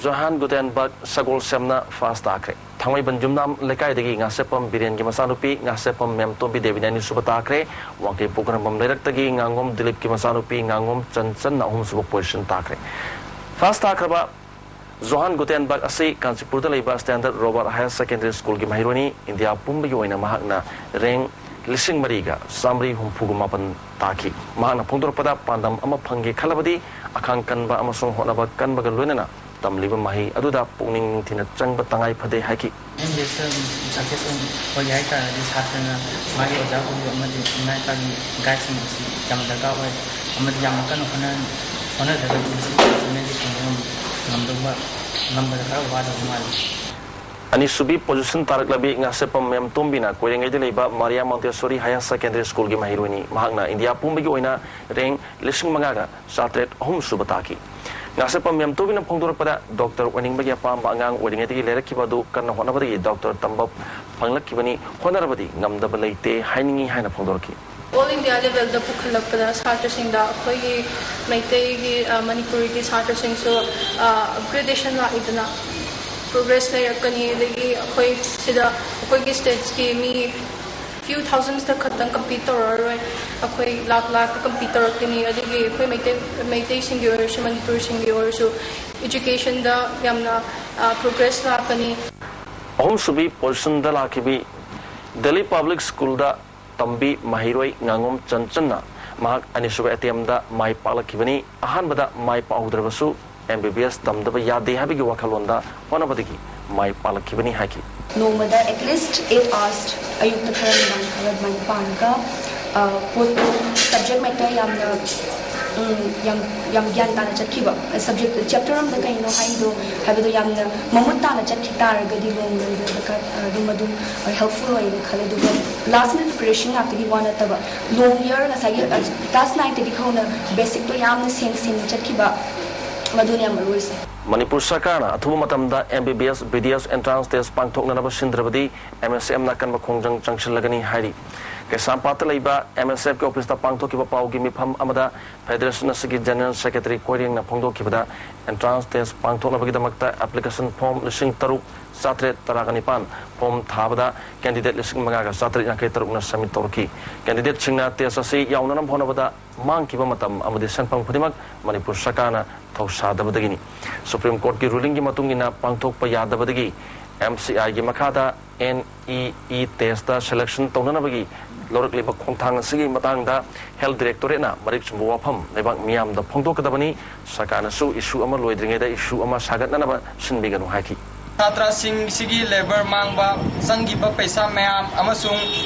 ꯖꯣꯍꯥꯟ ꯒꯨꯇꯦꯟꯕꯔꯒ ꯁꯒꯣꯜꯁꯦꯝꯅ first ꯇꯥꯈ꯭ꯔꯦ꯫ ꯊꯥꯡꯃꯩꯕꯟ ꯌꯨꯝꯅꯥꯝ ꯂꯩꯀꯥꯏꯗꯒꯤ ꯉꯥꯁꯦꯞꯄꯝ ꯕꯤꯔꯦꯟꯒꯤ ꯃꯆꯥꯅꯨꯄꯤ ꯉꯥꯁꯦꯞꯄꯝ ꯃꯦꯝꯇꯣꯝꯕꯤ ꯗꯦꯕꯤꯅ ꯑꯅꯤꯁꯨꯕ ꯇꯥꯈ꯭ꯔꯦ꯫ ꯋꯥꯡꯈꯩ ꯄꯣꯛꯅꯐꯝ ꯂꯩꯔꯛꯇꯒꯤ ꯉꯥꯉꯣꯝ ꯗꯤꯂꯤꯞꯀꯤ ꯃꯆꯥꯅꯨꯄꯤ ꯉꯥꯉꯣꯝ ꯆꯟꯆꯟꯅ ꯑꯍꯨꯝꯁꯨꯕ position ꯇꯥꯈ꯭ꯔꯦ꯫ First ꯇꯥꯈ꯭ꯔꯕ ꯖꯣꯍꯥꯟ ꯒꯨꯇꯦꯟꯕꯔꯒ ꯑꯁꯤ ꯀꯥꯟꯆꯤꯄꯨꯔꯗ ꯂꯩꯕ Standard Robert Higher Secondary Schoolꯒꯤ ꯃꯍꯩꯔꯣꯏꯅꯤ꯫ ꯏꯟꯗꯤꯌꯥ ꯄꯨꯝꯕꯒꯤ ꯑꯣꯏꯅ ꯃꯍꯥꯛꯅ rank ꯂꯤꯁꯤꯡ ꯃꯔꯤꯒ ꯆꯥꯃꯔꯤ ꯍꯨꯝꯐꯨꯒ ꯃꯥꯄꯟ ꯇꯥꯈꯤ꯫ ꯃꯍꯥꯛꯅ ꯐꯣꯡꯗꯣꯔꯛꯄꯗ, ꯄꯥꯟꯗꯝ ꯑꯃ ꯐꯪꯒꯦ ꯈꯜꯂꯕꯗꯤ ꯑꯈꯥꯡ ꯀꯟꯕ ꯑꯃꯁꯨꯡ ꯍꯣꯠꯅꯕ ꯀꯟꯕꯒ ꯂꯣꯏꯅꯅ ꯇꯝꯂꯤꯕ ꯃꯍꯩ ꯑꯗꯨꯗ ꯄꯨꯛꯅꯤꯡ ꯅꯤꯡꯊꯤꯅ ꯆꯪꯕ ꯇꯉꯥꯏ ꯐꯗꯦ ꯍꯥꯏꯈꯤ꯫ ꯑꯦꯝ ꯕꯤ ꯑꯦꯁꯇ ꯁꯛꯁꯦꯁ ꯑꯣꯏꯒꯦ ꯍꯥꯏ ꯇꯥꯔꯒꯗꯤ ꯁꯥꯇ꯭ꯔꯅ ꯃꯥꯒꯤ ꯑꯣꯖꯥ ꯒꯨꯔꯨ ꯑꯃꯗꯤ ꯏꯃꯥ ꯏꯄꯥꯒꯤ ꯒꯥꯏꯗꯁꯤꯡ ꯑꯁꯤ ꯌꯥꯝꯅ ꯗꯔꯀꯥꯔ ꯑꯣꯏ꯫ ꯑꯃꯗꯤ ꯌꯥꯝꯅ ꯀꯟꯅ ꯍꯣꯠꯅ-, ꯍꯣꯠꯅꯗ꯭ꯔꯒꯗꯤ ꯃꯁꯤꯒꯤ ꯑꯦꯆꯤꯞꯃꯦꯟꯁꯤ ꯐꯪꯕ ꯉꯝ-, ꯉꯝꯗꯧꯕ, ꯉꯝꯕꯗ ꯈꯔ ꯋꯥꯗꯧꯕ ꯃꯥꯜꯂꯤ꯫ ꯑꯅꯤꯁꯨꯕꯤ position ꯇꯥꯔꯛꯂꯕꯤ ꯉꯥꯁꯦꯞꯄꯝ ꯃꯦꯝꯇꯣꯝꯕꯤꯅ ꯀꯣꯏꯔꯦꯡꯒꯩꯗ ꯂꯩꯕ ꯃꯥꯔꯤꯌꯥ ꯃꯣꯟꯇꯦꯁꯣꯔꯤ Higher Secondary Schoolꯒꯤ ꯃꯍꯩꯔꯣꯏꯅꯤ꯫ ꯃꯍꯥꯛꯅ ꯏꯟꯗꯤꯌꯥ ꯄꯨꯝꯕꯒꯤ ꯑꯣꯏꯅ rank ꯂꯤꯁꯤꯡ ꯃꯉꯥꯒ ꯆꯥꯇ꯭ꯔꯦꯠ ꯑꯍꯨꯝ ꯁꯨꯕ ꯇꯥꯈꯤ꯫ ꯉꯥꯁꯦꯞꯄꯝ ꯌꯥꯝꯇꯣꯕꯤꯅ ꯐꯣꯡꯗꯣꯔꯛꯄꯗ, ꯗꯣꯛꯇꯔ ꯑꯣꯏꯅꯤꯡꯕꯒꯤ ꯑꯄꯥꯝꯕ ꯑꯉꯥꯡ ꯑꯣꯏꯔꯤꯉꯩꯗꯒꯤ ꯂꯩꯔꯛꯈꯤꯕ ꯑꯗꯨ ꯀꯟꯅ ꯍꯣꯠꯅꯕꯗꯒꯤ ꯗꯣꯛꯇꯔ ꯇꯝꯕ ꯐꯪꯂꯛꯈꯤꯕꯅꯤ꯫ ꯍꯣꯠꯅꯔꯕꯗꯤ ꯉꯝꯗꯕ ꯂꯩꯇꯦ ꯍꯥꯏꯅꯤꯡꯏ ꯍꯥꯏꯅ ꯐꯣꯡꯗꯣꯔꯛꯈꯤ꯫ ꯑꯣꯜ ꯏꯟꯗꯤꯌꯥ ꯂꯦꯚꯦꯜꯗ ꯄꯨꯈꯠꯂꯛꯄꯗ ꯁꯥꯇ꯭ꯔꯁꯤꯡꯗ ꯑꯩꯈꯣꯏꯒꯤ ꯃꯩꯇꯩꯒꯤ, ꯑ, ꯃꯅꯤꯄꯨꯔꯤꯒꯤ ꯁꯥꯇ꯭ꯔꯁꯤꯡꯁꯨ, ꯑ, ꯑꯞꯒ꯭ꯔꯦꯗꯦꯁꯟ ꯂꯥꯛꯏꯗꯅ, ꯄ꯭ꯔꯣꯒ꯭ꯔꯦꯁ ꯂꯩꯔꯛꯀꯅꯤ꯫ ꯑꯗꯒꯤ ꯑꯩꯈꯣꯏ ꯁꯤꯗ ꯑꯩꯈꯣꯏꯒꯤ ꯁ꯭ꯇꯦꯠꯁꯀꯤ ꯃꯤ ꯐ꯭ꯌꯨ ꯊꯥꯎꯖꯟꯁꯇ ꯈꯛꯇꯪ ꯀꯝꯄꯤꯠ ꯇꯧꯔꯛꯑꯔꯣꯏ, ꯑꯩꯈꯣꯏ ꯂꯥꯛ ꯂꯥꯛꯇ ꯀꯝꯄꯤꯠ ꯇꯧꯔꯛꯀꯅꯤ꯫ ꯑꯗꯒꯤ ꯑꯩꯈꯣꯏ ꯃꯩꯇꯩ, ꯃꯩꯇꯩꯁꯤꯡꯒꯤ ꯑꯣꯏꯔꯁꯨ ꯃꯅꯤꯄꯨꯔꯁꯤꯡꯒꯤ ꯑꯣꯏꯔꯁꯨ ꯏꯖꯨꯀꯦꯁꯟꯗ ꯌꯥꯝꯅ, ꯑ, ꯄ꯭ꯔꯣꯒ꯭ꯔꯦꯁ ꯂꯥꯛꯀꯅꯤ꯫ ꯑꯍꯨꯝꯁꯨꯕꯤ ꯄꯣꯖꯤꯁꯟꯗ ꯂꯥꯛꯈꯤꯕꯤ ꯗꯦꯜꯂꯤ ꯄꯕ꯭ꯂꯤꯛ ꯁ꯭ꯀꯨꯜꯗ ꯇꯝꯕꯤ ꯃꯍꯩꯔꯣꯏ ꯉꯥꯉꯣꯝ ꯆꯟꯆꯟꯅ ꯃꯍꯥꯛ ꯑꯅꯤꯁꯨꯕ ꯑꯦꯇꯦꯝꯗ ꯃꯥꯏ ꯄꯥꯛꯂꯛꯈꯤꯕꯅꯤ꯫ ꯑꯍꯥꯟꯕꯗ ꯃꯥꯏ ꯄꯥꯛꯍꯧꯗ꯭ꯔꯕꯁꯨ ꯑꯦꯝ ꯕꯤ ꯕꯤ ꯑꯦꯁ ꯇꯝꯗꯕ ꯌꯥꯗꯦ ꯍꯥꯏꯕꯒꯤ ꯋꯥꯈꯜꯂꯣꯟꯗ ꯍꯣꯠꯅꯕꯗꯒꯤ ꯃꯥꯏ ꯄꯥꯛꯂꯛꯈꯤꯕꯅꯤ ꯍꯥꯏꯈꯤ꯫ ꯅꯣꯡꯃꯗ at least eight hours, ꯑꯌꯨꯛꯇ ꯈꯔ, ꯅꯨꯡꯗꯥꯡ ꯈꯔ ꯑꯗꯨꯃꯥꯏꯅ ꯄꯥꯔꯒ, ꯑ, ꯄꯣꯠꯇꯣ, ꯁꯕꯖꯦꯛ ꯃꯦꯇꯔ ꯌꯥꯝꯅ, ꯎꯝ, ꯌꯥꯝ, ꯌꯥꯝ ꯒ꯭ꯌꯥꯟ ꯇꯥꯅ ꯆꯠꯈꯤꯕ, ꯁꯕꯖꯦꯛ, ꯆꯦꯞꯇꯔ ꯑꯃꯗ ꯀꯩꯅꯣ ꯍꯥꯏꯗꯣ ꯍꯥꯏꯕꯗꯣ ꯌꯥꯝꯅ ꯃꯃꯨꯠ ꯇꯥꯅ ꯆꯠꯈꯤ ꯇꯥꯔꯒꯗꯤ ꯂꯣꯡ ꯔꯟꯗ ꯑꯗꯨꯝ ꯑꯗꯨꯝ ꯍꯦꯜꯞꯐꯨꯜ ꯑꯣꯏꯅ ꯈꯜꯂꯦ꯫ ꯑꯗꯨꯒ ꯂꯥꯁ ꯃꯤꯅꯤꯠ ꯄ꯭ꯔꯤꯄꯦꯔꯦꯁꯟ ꯉꯥꯛꯇꯒꯤ ꯋꯥ ꯅꯠꯇꯕ, ꯂꯣꯡ ꯌꯔ ꯉꯁꯥꯏꯒꯤ, ꯑ, ꯀ꯭ꯂꯥꯁ ꯅꯥꯏꯟꯇꯒꯤ ꯍꯧꯅ ꯕꯦꯁꯤꯛꯇꯣ ꯌꯥꯝꯅ ꯁꯦꯡ ꯁꯦꯡꯅ ꯆꯠꯈꯤꯕ, ꯃꯗꯨꯅ ꯌꯥꯝ ꯃꯔꯨ ꯑꯣꯏꯁꯦ꯫ ꯃꯅꯤꯄꯨꯔ ꯁꯔꯀꯥꯔꯅ ꯑꯊꯨꯕ ꯃꯇꯝꯗ M B B S, B D S entrance test ꯄꯥꯡꯊꯣꯛꯅꯅꯕ ꯁꯤꯟꯗ꯭ꯔꯕꯗꯤ ꯑꯦꯝ ꯑꯦꯁ ꯑꯦꯐꯅ ꯑꯀꯟꯕ ꯈꯣꯡꯖꯪ ꯆꯪꯁꯤꯜꯂꯒꯅꯤ ꯍꯥꯏꯔꯤ꯫ ꯀꯩꯁꯥꯝꯄꯥꯠꯇ ꯂꯩꯕ ꯑꯦꯝ ꯑꯦꯁ ꯑꯦꯐꯀꯤ ꯑꯣꯐꯤꯁꯇ ꯄꯥꯡꯊꯣꯛꯈꯤꯕ ꯄꯥꯎꯒꯤ ꯃꯤꯐꯝ ꯑꯃꯗ ꯐꯦꯗꯔꯦꯁꯟ ꯑꯁꯤꯒꯤ ꯖꯦꯅꯔꯦꯜ ꯁꯦꯀ꯭ꯔꯦꯇꯔꯤ ꯀꯣꯏꯔꯦꯡꯅ ꯐꯣꯡꯗꯣꯛꯈꯤꯕꯗ, ꯑꯦꯟꯇ꯭ꯔꯥꯟꯁ ꯇꯦꯁ ꯄꯥꯡꯊꯣꯛꯅꯕꯒꯤꯗꯃꯛꯇ ꯑꯦꯄ꯭ꯂꯤꯀꯦꯁꯟ ꯐꯣꯔꯝ ꯂꯤꯁꯤꯡ ꯇꯔꯨꯛ ꯆꯥꯇ꯭ꯔꯦꯠ ꯇꯔꯥꯒ ꯅꯤꯄꯥꯟ ꯐꯣꯔꯝ ꯊꯥꯕꯗ ꯀꯦꯟꯗꯤꯗꯦꯠ ꯂꯤꯁꯤꯡ ꯃꯉꯥꯒ ꯆꯥꯇ꯭ꯔꯦꯠ ꯌꯥꯡꯈꯩ ꯇꯔꯨꯛꯅ ꯁꯕꯃꯤꯠ ꯇꯧꯔꯛꯈꯤ꯫ ꯀꯦꯟꯗꯤꯗꯦꯠꯁꯤꯡꯅ ꯇꯦꯁ ꯑꯁꯤ ꯌꯥꯎꯅꯅꯕ ꯍꯣꯠꯅꯕꯗ ꯃꯥꯡꯈꯤꯕ ꯃꯇꯝ ꯑꯃꯗꯤ ꯁꯦꯟꯐꯝ ꯈꯨꯗꯤꯡꯃꯛ ꯃꯅꯤꯄꯨꯔ ꯁꯔꯀꯥꯔꯅ ꯊꯧꯁꯥꯗꯕꯗꯒꯤꯅꯤ꯫ ꯁꯨꯄ꯭ꯔꯤꯝ ꯀꯣꯔꯠꯀꯤ ꯔꯨꯂꯤꯡꯒꯤ ꯃꯇꯨꯡ ꯏꯟꯅ ꯄꯥꯡꯊꯣꯛꯄ ꯌꯥꯗꯕꯗꯒꯤ ꯑꯦꯝ ꯁꯤ ꯑꯥꯏꯒꯤ ꯃꯈꯥꯗ N E E test selection ꯇꯧꯅꯅꯕꯒꯤ ꯂꯧꯔꯛꯂꯤꯕ ꯈꯣꯡꯊꯥꯡ ꯑꯁꯤꯒꯤ ꯃꯇꯥꯡꯗ ꯍꯦꯜꯊ ꯗꯤꯔꯦꯛꯇꯣꯔꯦꯠꯅ ꯃꯔꯤꯛ ꯆꯨꯝꯕ ꯋꯥꯐꯝ ꯂꯩꯕꯥꯛ ꯃꯤꯌꯥꯝꯗ ꯐꯣꯡꯗꯣꯛꯀꯗꯕꯅꯤ꯫ ꯁꯔꯀꯥꯔꯅꯁꯨ ꯏꯁꯨ ꯑꯃ ꯂꯣꯏꯗ꯭ꯔꯤꯉꯩꯗ ꯏꯁꯨ ꯑꯃ ꯁꯥꯒꯠꯅꯅꯕ ꯁꯤꯟꯕꯤꯒꯅꯨ ꯍꯥꯏꯈꯤ꯫ ꯁꯥꯇ꯭ꯔꯁꯤꯡꯁꯤꯒꯤ ꯂꯦꯕꯔ ꯃꯥꯡꯕ, ꯆꯪꯈꯤꯕ ꯄꯩꯁꯥ ꯃꯌꯥꯝ ꯑꯃꯁꯨꯡ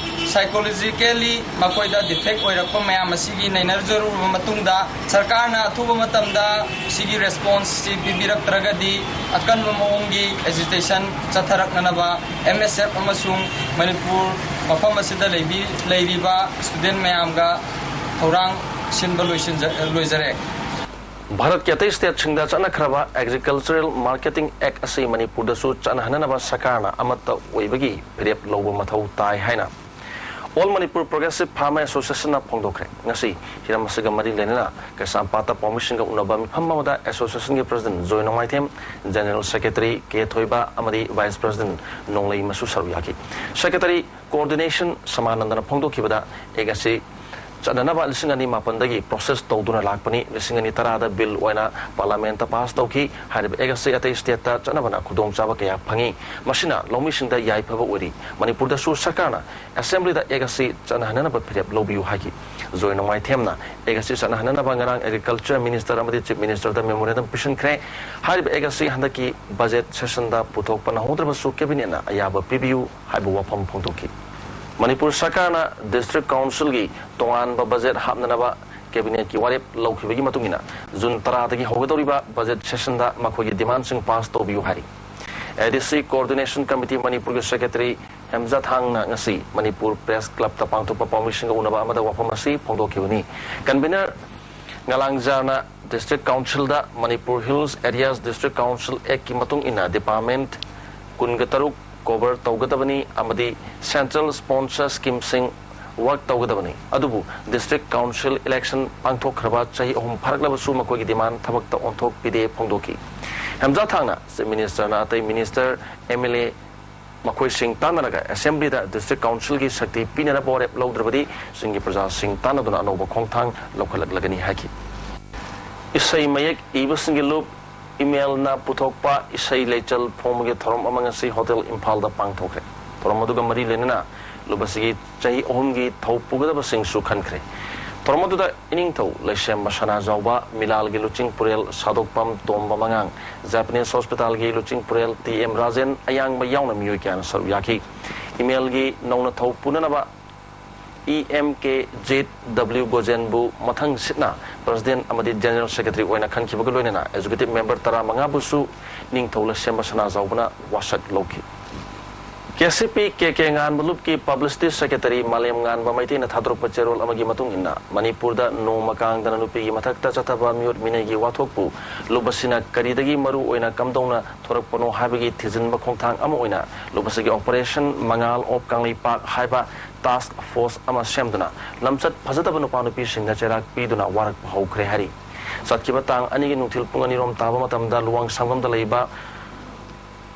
ꯁꯥꯏꯀꯣꯂꯣꯖꯤꯀꯦꯜꯂꯤ ꯃꯈꯣꯏꯗ ꯗꯤꯐꯦꯛ ꯑꯣꯏꯔꯛꯄ ꯃꯌꯥꯝ ꯑꯁꯤꯒꯤ ꯅꯩꯅꯖꯔꯨꯔꯕ ꯃꯇꯨꯡꯗ, ꯁꯔꯀꯥꯔꯅ ꯑꯊꯨꯕ ꯃꯇꯝꯗ ꯁꯤꯒꯤ ꯔꯦꯁꯄꯣꯟꯁꯁꯤ ꯄꯤꯕꯤꯔꯛꯇ꯭ꯔꯒꯗꯤ, ꯑꯀꯟꯕ ꯃꯑꯣꯡꯒꯤ ꯑꯦꯖꯤꯇꯦꯁꯟ ꯆꯠꯊꯔꯛꯅꯅꯕ ꯑꯦꯝ ꯑꯦꯁ ꯑꯦꯐ ꯑꯃꯁꯨꯡ ꯃꯅꯤꯄꯨꯔ ꯃꯐꯝ ꯑꯁꯤꯗ ꯂꯩꯕꯤ-, ꯂꯩꯔꯤꯕ ꯁ꯭ꯇꯨꯗꯦꯟ ꯃꯌꯥꯝꯒ ꯊꯧꯔꯥꯡ ꯁꯤꯟꯕ ꯂꯣꯏꯁꯤꯟꯖ-, ꯂꯣꯏꯖꯔꯦ꯫ ꯚꯥꯔꯠꯀꯤ ꯑꯇꯩ ꯁ꯭ꯇꯦꯠꯁꯤꯡꯗ ꯆꯠꯅꯈ꯭ꯔꯕ Agricultural Marketing Act ꯑꯁꯤ ꯃꯅꯤꯄꯨꯔꯗꯁꯨ ꯆꯠꯅꯍꯟꯅꯅꯕ ꯁꯔꯀꯥꯔꯅ ꯑꯃꯠꯇ ꯑꯣꯏꯕꯒꯤ ꯐꯤꯔꯦꯞ ꯂꯧꯕ ꯃꯊꯧ ꯇꯥꯏ ꯍꯥꯏꯅ All Manipur Progressive Farmer Associationꯅ ꯐꯣꯡꯗꯣꯛꯈ꯭ꯔꯦ꯫ ꯉꯁꯤ ꯍꯤꯔꯝ ꯑꯁꯤꯒ ꯃꯔꯤ ꯂꯩꯅꯅ ꯀꯩꯁꯥꯝꯄꯥꯠꯇ ꯄꯥꯎꯃꯤꯁꯤꯡꯒ ꯎꯅꯕ ꯃꯤꯐꯝ ꯑꯃꯗ associationꯒꯤ president ꯖꯣꯏ ꯅꯣꯡꯃꯥꯏꯊꯦꯝ, general secretary ꯀꯦ ꯊꯣꯏꯕ ꯑꯃꯗꯤ vice president ꯅꯣꯡꯂꯩꯃꯁꯨ ꯁꯔꯨꯛ ꯌꯥꯈꯤ꯫ Secretary Coordination ꯁꯃꯥꯅꯟꯗꯅ ꯐꯣꯡꯗꯣꯛꯈꯤꯕꯗ, Act ꯑꯁꯤ ꯆꯠꯅꯅꯕ ꯂꯤꯁꯤꯡ ꯑꯅꯤ ꯃꯥꯄꯟꯗꯒꯤ process ꯇꯧꯗꯨꯅ ꯂꯥꯛꯄꯅꯤ꯫ ꯂꯤꯁꯤꯡ ꯑꯅꯤ ꯇꯔꯥꯗ bill ꯑꯣꯏꯅ parliamentꯇ pass ꯇꯧꯈꯤ꯫ ꯍꯥꯏꯔꯤꯕ Act ꯑꯁꯤ ꯑꯇꯩ stateꯇ ꯆꯠꯅꯕꯅ ꯈꯨꯗꯣꯡꯆꯥꯕ ꯀꯌꯥ ꯐꯪꯏ꯫ ꯃꯁꯤꯅ ꯂꯧꯃꯤꯁꯤꯡꯗ ꯌꯥꯏꯐꯕ ꯑꯣꯏꯔꯤ꯫ ꯃꯅꯤꯄꯨꯔꯗꯁꯨ ꯁꯔꯀꯥꯔꯅ assemblyꯗ Act ꯑꯁꯤ ꯆꯠꯅꯍꯟꯅꯅꯕ ꯐꯤꯔꯦꯞ ꯂꯧꯕꯤꯌꯨ ꯍꯥꯏꯈꯤ꯫ ꯖꯣꯏ ꯅꯣꯡꯃꯥꯏꯊꯦꯝꯅ Act ꯑꯁꯤ ꯆꯠꯅꯍꯟꯅꯅꯕ ꯉꯔꯥꯡ Agriculture Minister ꯑꯃꯗꯤ Chief Ministerꯗ memorandum ꯄꯤꯁꯤꯟꯈ꯭ꯔꯦ꯫ ꯍꯥꯏꯔꯤꯕ Act ꯑꯁꯤ ꯍꯟꯗꯛꯀꯤ budget sessionꯗ ꯄꯨꯊꯣꯛꯄ ꯅꯪꯍꯧꯗ꯭ꯔꯕꯁꯨ cabinetꯅ ꯑꯌꯥꯕ ꯄꯤꯕꯤꯌꯨ ꯍꯥꯏꯕ ꯋꯥꯐꯝ ꯐꯣꯡꯗꯣꯛꯈꯤ꯫ ꯃꯅꯤꯄꯨꯔ ꯁꯔꯀꯥꯔꯅ district councilꯒꯤ ꯇꯣꯉꯥꯟꯕ budget ꯍꯥꯞꯅꯅꯕ cabinetꯀꯤ ꯋꯥꯔꯦꯞ ꯂꯧꯈꯤꯕꯒꯤ ꯃꯇꯨꯡ ꯏꯟꯅ ꯖꯨꯟ ꯇꯔꯥꯗꯒꯤ ꯍꯧꯒꯗꯧꯔꯤꯕ budget sessionꯗ ꯃꯈꯣꯏꯒꯤ demandꯁꯤꯡ pass ꯇꯧꯕꯤꯌꯨ ꯍꯥꯏꯔꯤ꯫ ADC Coordination Committee ꯃꯅꯤꯄꯨꯔꯒꯤ secretary ꯍꯦꯝꯖꯥꯊꯥꯡꯅ ꯉꯁꯤ ꯃꯅꯤꯄꯨꯔ Press Clubꯇ ꯄꯥꯡꯊꯣꯛꯄ ꯄꯥꯎꯃꯤꯁꯤꯡꯒ ꯎꯅꯕ ꯑꯃꯗ ꯋꯥꯐꯝ ꯑꯁꯤ ꯐꯣꯡꯗꯣꯛꯈꯤꯕꯅꯤ꯫ Convener ꯉꯂꯥꯡꯖꯥꯔꯅ district councilꯗ Manipur Hills Areas District Council Actꯀꯤ ꯃꯇꯨꯡ ꯏꯟꯅ department ꯀꯨꯟꯒ ꯇꯔꯨꯛ cover ꯇꯧꯒꯗꯕꯅꯤ ꯑꯃꯗꯤ central sponsor schemeꯁꯤꯡ work ꯇꯧꯒꯗꯕꯅꯤ꯫ ꯑꯗꯨꯕꯨ district council election ꯄꯥꯡꯊꯣꯛꯈ꯭ꯔꯕ ꯆꯍꯤ ꯑꯍꯨꯝ ꯐꯥꯔꯛꯂꯕꯁꯨ ꯃꯈꯣꯏꯒꯤ demand ꯊꯕꯛꯇ ꯑꯣꯟꯊꯣꯛꯄꯤꯗꯦ ꯐꯣꯡꯗꯣꯛꯈꯤ꯫ ꯍꯦꯝꯖꯥꯊꯥꯡꯅ Chief Ministerꯅ ꯑꯇꯩ minister, MLA ꯃꯈꯣꯏꯁꯤꯡ ꯇꯥꯟꯅꯔꯒ assemblyꯗ district councilꯒꯤ ꯁꯛꯇꯤ ꯄꯤꯅꯅꯕ ꯋꯥꯔꯦꯞ ꯂꯧꯗ꯭ꯔꯕꯗꯤ ꯆꯤꯡꯒꯤ ꯄ꯭ꯔꯖꯥꯁꯤꯡ ꯇꯥꯟꯅꯗꯨꯅ ꯑꯅꯧꯕ ꯈꯣꯡꯊꯥꯡ ꯂꯧꯈꯠꯂꯛꯂꯒꯅꯤ ꯍꯥꯏꯈꯤ꯫ ꯏꯁꯩ ꯃꯌꯦꯛ ꯏꯕꯁꯤꯡꯒꯤ ꯂꯨꯞ ꯏꯃꯦꯜꯅ ꯄꯨꯊꯣꯛꯄ ꯏꯁꯩ ꯂꯩꯆꯜ ꯐꯣꯡꯕꯒꯤ ꯊꯧꯔꯝ ꯑꯃ ꯉꯁꯤ Hotel ꯏꯝꯐꯥꯜꯗ ꯄꯥꯡꯊꯣꯛꯈ꯭ꯔꯦ꯫ ꯊꯧꯔꯝ ꯑꯗꯨꯒ ꯃꯔꯤ ꯂꯩꯅꯅ ꯂꯨꯞ ꯑꯁꯤꯒꯤ ꯆꯍꯤ ꯑꯍꯨꯝꯒꯤ ꯊꯧ ꯄꯨꯒꯗꯕꯁꯤꯡꯁꯨ ꯈꯟꯈ꯭ꯔꯦ꯫ ꯊꯧꯔꯝ ꯑꯗꯨꯗ ꯏꯅꯤꯡꯊꯧ ꯂꯩꯁꯦꯝꯕ ꯁꯅꯥꯖꯥꯎꯕ, ꯃꯤꯂꯥꯜꯒꯤ ꯂꯨꯆꯤꯡ ꯄꯨꯔꯦꯜ ꯁꯥꯗꯣꯛꯄꯝ ꯇꯣꯝꯕ ꯃꯉꯥꯡ, Japanese Hospitalꯒꯤ ꯂꯨꯆꯤꯡ ꯄꯨꯔꯦꯜ ꯇꯤ ꯑꯦꯝ ꯔꯥꯖꯦꯟ ꯑꯌꯥꯡꯕ ꯌꯥꯎꯅ ꯃꯤꯑꯣꯏ ꯀꯌꯥꯅ ꯁꯔꯨꯛ ꯌꯥꯈꯤ꯫ ꯏꯃꯦꯜꯒꯤ ꯅꯧꯅ ꯊꯧ ꯄꯨꯅꯅꯕ ꯏ ꯑꯦꯝ ꯀꯦ ꯖꯦꯠ ꯗꯕ꯭ꯂꯤꯎ ꯒꯣꯖꯦꯟꯕꯨ ꯃꯊꯪ ꯁꯤꯠꯅ president ꯑꯃꯗꯤ general secretary ꯑꯣꯏꯅ ꯈꯟꯈꯤꯕꯒ ꯂꯣꯏꯅꯅ executive member ꯇꯔꯥꯃꯉꯥꯕꯨꯁꯨ ꯅꯤꯡꯊꯧ ꯂꯩꯁꯦꯝꯕ ꯁꯅꯥꯖꯥꯎꯕꯅ ꯋꯥꯁꯛ ꯂꯧꯈꯤ꯫ ꯑꯦꯁ ꯁꯤ ꯄꯤ ꯀꯦ ꯀꯦ ꯉꯥꯟꯕ ꯂꯨꯞꯀꯤ ꯄꯕ꯭ꯂꯤꯁꯤꯇꯤ ꯁꯦꯀ꯭ꯔꯦꯇꯔꯤ ꯃꯥꯂꯦꯝ ꯉꯥꯟꯕ ꯃꯩꯇꯩꯅ ꯊꯥꯗꯣꯔꯛꯄ ꯆꯦꯔꯣꯜ ꯑꯃꯒꯤ ꯃꯇꯨꯡ ꯏꯟꯅ, ꯃꯅꯤꯄꯨꯔꯗ ꯅꯣꯡꯃ ꯀꯥꯡꯗꯅ ꯅꯨꯄꯤꯒꯤ ꯃꯊꯛꯇ ꯆꯠꯊꯕ ꯃꯤꯑꯣꯠ ꯃꯤꯅꯩꯒꯤ ꯋꯥꯊꯣꯛꯄꯨ ꯂꯨꯞ ꯑꯁꯤꯅ ꯀꯔꯤꯗꯒꯤ ꯃꯔꯨ ꯑꯣꯏꯅ ꯀꯝꯗꯧꯅ ꯊꯣꯔꯛꯄꯅꯣ ꯍꯥꯏꯕꯒꯤ ꯊꯤꯖꯤꯟꯕ ꯈꯣꯡꯊꯥꯡ ꯑꯃ ꯑꯣꯏꯅ ꯂꯨꯞ ꯑꯁꯤꯒꯤ ꯑꯣꯄꯔꯦꯁꯟ ꯃꯉꯥꯜ ꯑꯣꯐ ꯀꯪꯂꯩꯄꯥꯛ ꯍꯥꯏꯕ ꯇꯥꯁꯛ ꯐꯣꯔꯁ ꯑꯃ ꯁꯦꯝꯗꯨꯅ ꯂꯝꯆꯠ ꯐꯖꯗꯕ ꯅꯨꯄꯥ ꯅꯨꯄꯤꯁꯤꯡꯗ ꯆꯩꯔꯥꯛ ꯄꯤꯗꯨꯅ ꯋꯥꯔꯛꯄ ꯍꯧꯈ꯭ꯔꯦ ꯍꯥꯏꯔꯤ꯫ ꯆꯠꯈꯤꯕ ꯇꯥꯡ ꯑꯅꯤꯒꯤ ꯅꯨꯡꯊꯤꯜ ꯄꯨꯡ ꯑꯅꯤꯔꯣꯝ ꯇꯥꯕ ꯃꯇꯝꯗ ꯂꯨꯋꯥꯡ ꯁꯪꯒꯝꯗ ꯂꯩꯕ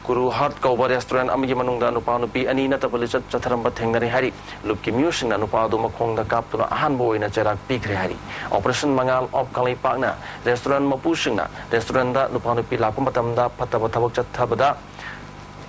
ꯀꯨꯔꯨ ꯍꯥꯔꯠ ꯀꯧꯕ ꯔꯦꯁꯇꯨꯔꯦꯟꯠ ꯑꯃꯒꯤ ꯃꯅꯨꯡꯗ ꯅꯨꯄꯥ ꯅꯨꯄꯤ ꯑꯅꯤ ꯅꯠꯇꯕ ꯂꯤꯆꯠ ꯆꯠꯊꯔꯝꯕ ꯊꯦꯡꯅꯔꯦ ꯍꯥꯏꯔꯤ꯫ ꯂꯨꯞꯀꯤ ꯃꯤꯑꯣꯏꯁꯤꯡꯅ ꯅꯨꯄꯥ ꯑꯗꯨ ꯃꯈꯣꯡꯗ ꯀꯥꯞꯇꯨꯅ ꯑꯍꯥꯟꯕ ꯑꯣꯏꯅ ꯆꯩꯔꯥꯛ ꯄꯤꯈ꯭ꯔꯦ ꯍꯥꯏꯔꯤ꯫ ꯑꯣꯄꯔꯦꯁꯟ ꯃꯉꯥꯜ ꯑꯣꯐ ꯀꯪꯂꯩꯄꯥꯛꯅ ꯔꯦꯁꯇꯨꯔꯦꯟꯠ ꯃꯄꯨꯁꯤꯡꯅ ꯔꯦꯁꯇꯨꯔꯦꯟꯠꯗ ꯅꯨꯄꯥ ꯅꯨꯄꯤ ꯂꯥꯛꯄ ꯃꯇꯝꯗ ꯐꯠꯇꯕ ꯊꯕꯛ ꯆꯠꯊꯕꯗ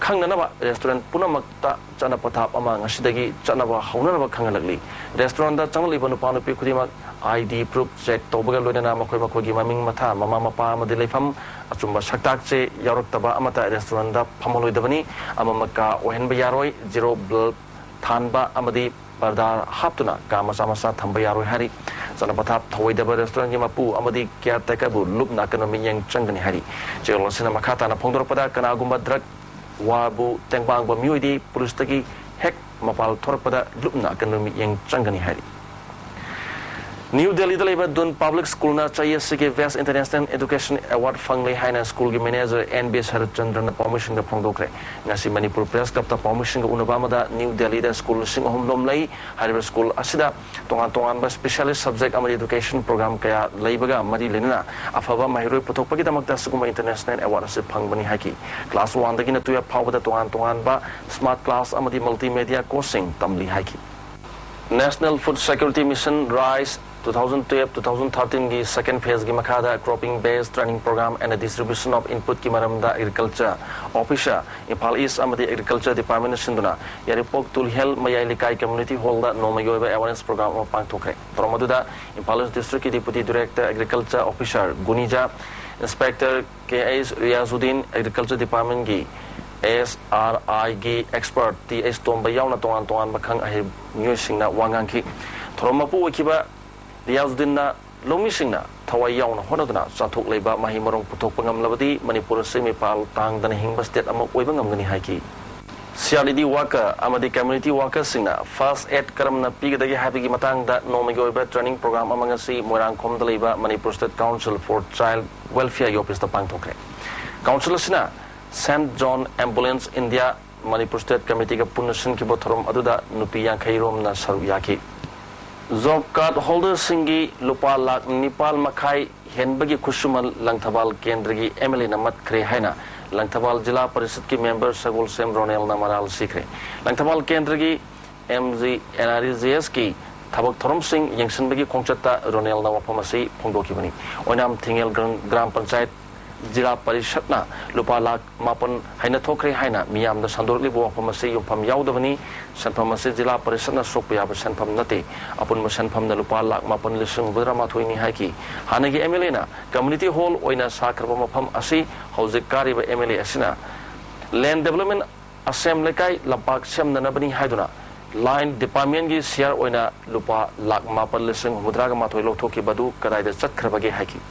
ꯈꯪꯅꯅꯕ ꯔꯦꯁꯇꯨꯔꯦꯟꯠ ꯄꯨꯝꯅꯃꯛꯇ ꯆꯠꯅ ꯄꯊꯥꯞ ꯑꯃ ꯉꯁꯤꯗꯒꯤ ꯆꯠꯅꯕ ꯍꯧꯅꯅꯕ ꯈꯪꯍꯜꯂꯛꯂꯤ꯫ ꯔꯦꯁꯇꯨꯔꯦꯟꯠꯗ ꯆꯪꯂꯛꯂꯤꯕ ꯅꯨꯄꯥ ꯅꯨꯄꯤ ꯈꯨꯗꯤꯡꯃꯛ ꯑꯥꯏ ꯗꯤ ꯄ꯭ꯔꯨꯐ ꯆꯦꯛ ꯇꯧꯕꯒ ꯂꯣꯏꯅꯅ ꯃꯈꯣꯏ ꯃꯈꯣꯏꯒꯤ ꯃꯃꯤꯡ ꯃꯊꯥ, ꯃꯃꯥ ꯃꯄꯥ ꯑꯃꯗꯤ ꯂꯩꯐꯝ, ꯑꯆꯨꯝꯕ ꯁꯛꯇꯥꯛ ꯆꯦ ꯌꯥꯎꯔꯛꯇꯕ ꯑꯃꯠꯇ ꯔꯦꯁꯇꯨꯔꯦꯟꯠꯗ ꯐꯝꯍꯜꯂꯣꯏꯗꯕꯅꯤ꯫ ꯑꯃꯝ ꯑꯀꯥ ꯑꯣꯏꯍꯟꯕ ꯌꯥꯔꯣꯏ, ꯖꯤꯔꯣ ꯕꯜꯕ ꯊꯥꯟꯕ ꯑꯃꯗꯤ ꯄꯔꯗꯥ ꯍꯥꯞꯇꯨꯅ ꯀꯥ ꯃꯆꯥ ꯃꯆꯥ ꯊꯝꯕ ꯌꯥꯔꯣꯏ ꯍꯥꯏꯔꯤ꯫ ꯆꯠꯅ ꯄꯊꯥꯞ ꯊꯧꯑꯣꯏꯗꯕ ꯔꯦꯁꯇꯨꯔꯦꯟꯠꯒꯤ ꯃꯄꯨ ꯑꯃꯗꯤ ꯀꯤꯌꯥꯔ ꯇꯦꯀꯔꯕꯨ ꯂꯨꯞꯅ ꯑꯀꯟꯕ ꯃꯤꯠꯌꯦꯡ ꯆꯪꯒꯅꯤ ꯍꯥꯏꯔꯤ꯫ ꯆꯦꯔꯣꯜ ꯑꯁꯤꯅ ꯃꯈꯥ ꯇꯥꯅ ꯐꯣꯡꯗꯣꯔꯛꯄꯗ, ꯀꯅꯥꯒꯨꯝꯕ ꯗ꯭ꯔꯒ ꯋꯥꯔꯕꯨ ꯇꯦꯡꯕꯥꯡꯕ ꯃꯤꯑꯣꯏꯗꯤ ꯄꯨꯂꯤꯁꯇꯒꯤ ꯍꯦꯛ ꯃꯄꯥꯜ ꯊꯣꯔꯛꯄꯗ ꯂꯨꯞꯅ ꯑꯀꯟꯕ ꯃꯤꯠꯌꯦꯡ ꯆꯪꯒꯅꯤ ꯍꯥꯏꯔꯤ꯫ ꯅ꯭ꯌꯨ ꯗꯦꯜꯂꯤꯗ ꯂꯩꯕ ꯗꯨꯟ ꯄꯕ꯭ꯂꯤꯛ ꯁ꯭ꯀꯨꯜꯅ ꯆꯍꯤ ꯑꯁꯤꯒꯤ ꯕꯦꯁ꯭ꯠ ꯏꯟꯇꯔꯅꯦꯁꯅꯦꯜ ꯑꯦꯗꯨꯀꯦꯁꯟ ꯑꯦꯋꯥꯔꯗ ꯐꯪꯂꯦ ꯍꯥꯏꯅ ꯁ꯭ꯀꯨꯜꯒꯤ ꯃꯦꯅꯦꯖꯔ ꯑꯦꯟ ꯕꯤ ꯁꯔꯠꯆꯟꯗ꯭ꯔꯅ ꯄꯥꯎꯃꯤꯁꯤꯡꯗ ꯐꯣꯡꯗꯣꯛꯈ꯭ꯔꯦ꯫ ꯉꯁꯤ ꯃꯅꯤꯄꯨꯔ ꯄ꯭ꯔꯦꯁ ꯀ꯭ꯂꯕꯇ ꯄꯥꯎꯃꯤꯁꯤꯡꯒ ꯎꯅꯕ ꯑꯃꯗ ꯅ꯭ꯌꯨ ꯗꯦꯜꯂꯤꯗ ꯁ꯭ꯀꯨꯜ ꯂꯤꯁꯤꯡ ꯑꯍꯨꯝ ꯂꯣꯝ ꯂꯩ꯫ ꯍꯥꯏꯔꯤꯕ ꯁ꯭ꯀꯨꯜ ꯑꯁꯤꯗ ꯇꯣꯉꯥꯟ ꯇꯣꯉꯥꯟꯕ ꯁ꯭ꯄꯦꯁꯤꯌꯦꯂꯤꯁ꯭ꯠ ꯁꯕꯖꯦꯛ ꯑꯃꯗꯤ ꯑꯦꯗꯨꯀꯦꯁꯟ ꯄ꯭ꯔꯣꯒ꯭ꯔꯥꯝ ꯀꯌꯥ ꯂꯩꯕꯒ ꯃꯔꯤ ꯂꯩꯅꯅ ꯑꯐꯕ ꯃꯍꯩꯔꯣꯏ ꯄꯨꯊꯣꯛꯄꯒꯤꯗꯃꯛꯇ ꯑꯁꯤꯒꯨꯝꯕ ꯏꯟꯇꯔꯅꯦꯁꯅꯦꯜ ꯑꯦꯋꯥꯔꯗ ꯑꯁꯤ ꯐꯪꯕꯅꯤ ꯍꯥꯏꯈꯤ꯫ ꯀ꯭ꯂꯥꯁ ꯋꯥꯟꯗꯒꯤꯅ ꯇꯨꯌꯦꯜꯐ ꯐꯥꯎꯕꯗ ꯇꯣꯉꯥꯟ ꯇꯣꯉꯥꯟꯕ ꯁ꯭ꯃꯥꯔꯠ ꯀ꯭ꯂꯥꯁ ꯑꯃꯗꯤ ꯃꯜꯇꯤꯃꯦꯗꯤꯌꯥ ꯀꯣꯔꯁꯁꯤꯡ ꯇꯝꯂꯤ ꯍꯥꯏꯈꯤ꯫ National Food Security Mission, rise, two thousand twelve two thousand thirteen ꯒꯤ ꯁꯦꯀꯦꯟꯗ ꯐꯦꯖꯒꯤ ꯃꯈꯥꯗ Cropping Based Training Program and Distribution of Inputꯀꯤ ꯃꯔꯝꯗ ꯑꯦꯒ꯭ꯔꯤꯀꯜꯆꯔ ꯑꯣꯐꯤꯁꯔ, ꯏꯝꯐꯥꯜ ꯏꯁ꯭ꯠ ꯑꯃꯗꯤ ꯑꯦꯒ꯭ꯔꯤꯀꯜꯆꯔ ꯗꯤꯄꯥꯔꯠꯃꯦꯟꯠꯅ ꯁꯤꯟꯗꯨꯅ ꯌꯥꯏꯔꯤꯄꯣꯛ ꯇꯨꯂꯤꯍꯦꯜ ꯃꯌꯥꯏ ꯂꯩꯀꯥꯏ ꯀꯝꯃ꯭ꯌꯨꯅꯤꯇꯤ ꯍꯣꯜꯗ ꯅꯣꯡꯃꯒꯤ ꯑꯣꯏꯕ ꯑꯦꯋꯥꯔꯅꯦꯁ ꯄ꯭ꯔꯣꯒ꯭ꯔꯥꯝ ꯑꯃ ꯄꯥꯡꯊꯣꯛꯈ꯭ꯔꯦ꯫ ꯊꯧꯔꯝ ꯑꯗꯨꯗ ꯏꯝꯐꯥꯜ ꯏꯁ꯭ꯠ ꯗꯤꯁꯇ꯭ꯔꯤꯛꯀꯤ deputy director agriculture officer Gunija, inspector K H Riyajuddin, agriculture ꯗꯤꯄꯥꯔꯠꯃꯦꯟꯠꯀꯤ ꯑꯦꯁ ꯑꯥꯔ ꯑꯥꯏꯒꯤ ꯑꯦꯛꯁꯄꯔꯠ ꯇꯤ ꯑꯩꯆ ꯇꯣꯝꯕ ꯌꯥꯎꯅ ꯇꯣꯉꯥꯟ ꯇꯣꯉꯥꯟꯕ ꯈꯪ ꯑꯍꯩ ꯃꯤꯑꯣꯏꯁꯤꯡꯅ ꯋꯥ ꯉꯥꯡꯈꯤ꯫ ꯊꯧꯔꯝ ꯃꯄꯨ ꯑꯣꯏꯈꯤꯕ ꯔꯤꯌꯥꯖꯨꯗꯤꯟꯅ ꯂꯧꯃꯤꯁꯤꯡꯅ ꯊꯋꯥꯏ ꯌꯥꯎꯅ ꯍꯣꯠꯅꯗꯨꯅ ꯆꯥꯊꯣꯛ ꯂꯩꯕ ꯃꯍꯩ ꯃꯔꯣꯡ ꯄꯨꯊꯣꯛꯄ ꯉꯝꯂꯕꯗꯤ ꯃꯅꯤꯄꯨꯔ ꯑꯁꯤ ꯃꯤꯄꯥꯜ ꯇꯥꯡꯗꯅ ꯍꯤꯡꯕ ꯁ꯭ꯇꯦꯠ ꯑꯃ ꯑꯣꯏꯕ ꯉꯝꯒꯅꯤ ꯍꯥꯏꯈꯤ꯫ ꯁꯤ ꯑꯥꯔ ꯏ ꯗꯤ ꯋꯥꯀꯔ ꯑꯃꯗꯤ ꯀꯝꯃ꯭ꯌꯨꯅꯤꯇꯤ ꯋꯥꯀꯔꯁꯤꯡꯅ ꯐꯥꯔꯁ ꯑꯦꯗ ꯀꯔꯝꯅ ꯄꯤꯒꯗꯒꯦ ꯍꯥꯏꯕꯒꯤ ꯃꯇꯥꯡꯗ ꯅꯣꯡꯃꯒꯤ ꯑꯣꯏꯕ ꯇ꯭ꯔꯦꯅꯤꯡ ꯄ꯭ꯔꯣꯒ꯭ꯔꯥꯝ ꯑꯃ ꯉꯁꯤ ꯃꯣꯏꯔꯥꯡꯈꯣꯝꯗ ꯂꯩꯕ Manipur state council for child ꯋꯦꯜꯐꯤꯌꯔꯒꯤ ꯑꯣꯐꯤꯁꯇ ꯄꯥꯡꯊꯣꯛꯈ꯭ꯔꯦ꯫ ꯀꯥꯎꯟꯁꯤꯜ ꯑꯁꯤꯅ Saint John ambulance India Manipur state ꯀꯝꯃꯤꯇꯤꯒ ꯄꯨꯟꯅ ꯁꯤꯟꯈꯤꯕ ꯊꯧꯔꯝ ꯑꯗꯨꯗ ꯅꯨꯄꯤ ꯌꯥꯡꯈꯩ ꯔꯣꯝꯅ ꯁꯔꯨꯛ ꯌꯥꯈꯤ꯫ ꯖꯣꯕ ꯀꯥꯔꯗ ꯍꯣꯜꯗꯔꯁꯤꯡꯒꯤ ꯂꯨꯄꯥ ꯂꯥꯈ ꯅꯤꯄꯥꯜ ꯃꯈꯥꯏ ꯍꯦꯟꯕꯒꯤ ꯈꯨꯠꯁꯨꯃꯟ ꯂꯪꯊꯕꯥꯜ ꯀꯦꯟꯗ꯭ꯔꯒꯤ ꯑꯦꯝ ꯑꯦꯜ ꯑꯦꯅ ꯃꯠꯈ꯭ꯔꯦ ꯍꯥꯏꯅ ꯂꯪꯊꯕꯥꯜ ꯖꯤꯂꯥ ꯄꯔꯤꯁꯠꯀꯤ ꯃꯦꯝꯕꯔ ꯁꯒꯣꯜꯁꯦꯝ ꯔꯣꯅꯦꯜꯅ ꯃꯔꯥꯜ ꯁꯤꯈ꯭ꯔꯦ꯫ ꯂꯪꯊꯕꯥꯜ ꯀꯦꯟꯗ꯭ꯔꯒꯤ M G N R E G ꯑꯦꯁꯀꯤ ꯊꯕꯛ ꯊꯧꯔꯝꯁꯤꯡ ꯌꯦꯡꯁꯤꯟꯕꯒꯤ ꯈꯣꯡꯆꯠꯇ ꯔꯣꯅꯦꯜꯅ ꯋꯥꯐꯝ ꯑꯁꯤ ꯐꯣꯡꯗꯣꯛꯈꯤꯕꯅꯤ꯫ ꯑꯣꯏꯅꯥꯝ ꯊꯤꯡꯉꯦꯜ ꯒ꯭ꯔꯥꯝ ꯒ꯭ꯔꯥꯝ ꯄꯟꯆꯥꯌꯠ ꯖꯤꯂꯥ ꯄꯔꯤꯁꯠꯅ ꯂꯨꯄꯥ ꯂꯥꯈ ꯃꯥꯄꯟ ꯍꯥꯏꯅ ꯊꯣꯛꯈ꯭ꯔꯦ ꯍꯥꯏꯅ ꯃꯤꯌꯥꯝꯗ ꯁꯟꯗꯣꯔꯛꯂꯤꯕ ꯋꯥꯐꯝ ꯑꯁꯤ ꯌꯨꯝꯐꯝ ꯌꯥꯎꯗꯕꯅꯤ꯫ ꯁꯦꯟꯐꯝ ꯑꯁꯤ ꯖꯤꯂꯥ ꯄꯔꯤꯁꯠꯅ ꯁꯣꯛꯄ ꯌꯥꯕ ꯁꯦꯟꯐꯝ ꯅꯠꯇꯦ꯫ ꯑꯄꯨꯟꯕ ꯁꯦꯟꯐꯝꯅ ꯂꯨꯄꯥ ꯂꯥꯈ ꯃꯥꯄꯟ ꯂꯤꯁꯤꯡ ꯍꯨꯝꯐꯨꯇꯔꯥ ꯃꯥꯊꯣꯏꯅꯤ ꯍꯥꯏꯈꯤ꯫ ꯍꯥꯟꯅꯒꯤ ꯑꯦꯝ ꯑꯦꯜ ꯑꯦꯅ ꯀꯝꯃ꯭ꯌꯨꯅꯤꯇꯤ ꯍꯣꯜ ꯑꯣꯏꯅ ꯁꯥꯈ꯭ꯔꯕ ꯃꯐꯝ ꯑꯁꯤ ꯍꯧꯖꯤꯛ ꯀꯥꯔꯤꯕ ꯑꯦꯝ ꯑꯦꯜ ꯑꯦ ꯑꯁꯤꯅ ꯂꯦꯟ ꯗꯦꯕꯂꯞꯃꯦꯟ ꯑꯁꯦꯝ ꯂꯩꯀꯥꯏ ꯂꯝꯄꯥꯛ ꯁꯦꯝꯅꯅꯕꯅꯤ ꯍꯥꯏꯗꯨꯅ ꯂꯥꯏꯟ ꯗꯤꯄꯥꯔꯠꯃꯦꯟꯒꯤ ꯁꯤꯌꯥꯔ ꯑꯣꯏꯅ ꯂꯨꯄꯥ ꯂꯥꯈ ꯃꯥꯄꯟ ꯂꯤꯁꯤꯡ ꯍꯨꯝꯐꯨꯇꯔꯥꯒ ꯃꯥꯊꯣꯏ ꯂꯧꯊꯣꯛꯈꯤꯕ ꯑꯗꯨ ꯀꯗꯥꯏꯗ ꯆꯠꯈ꯭ꯔꯕꯒꯦ ꯍꯥꯏꯈꯤ꯫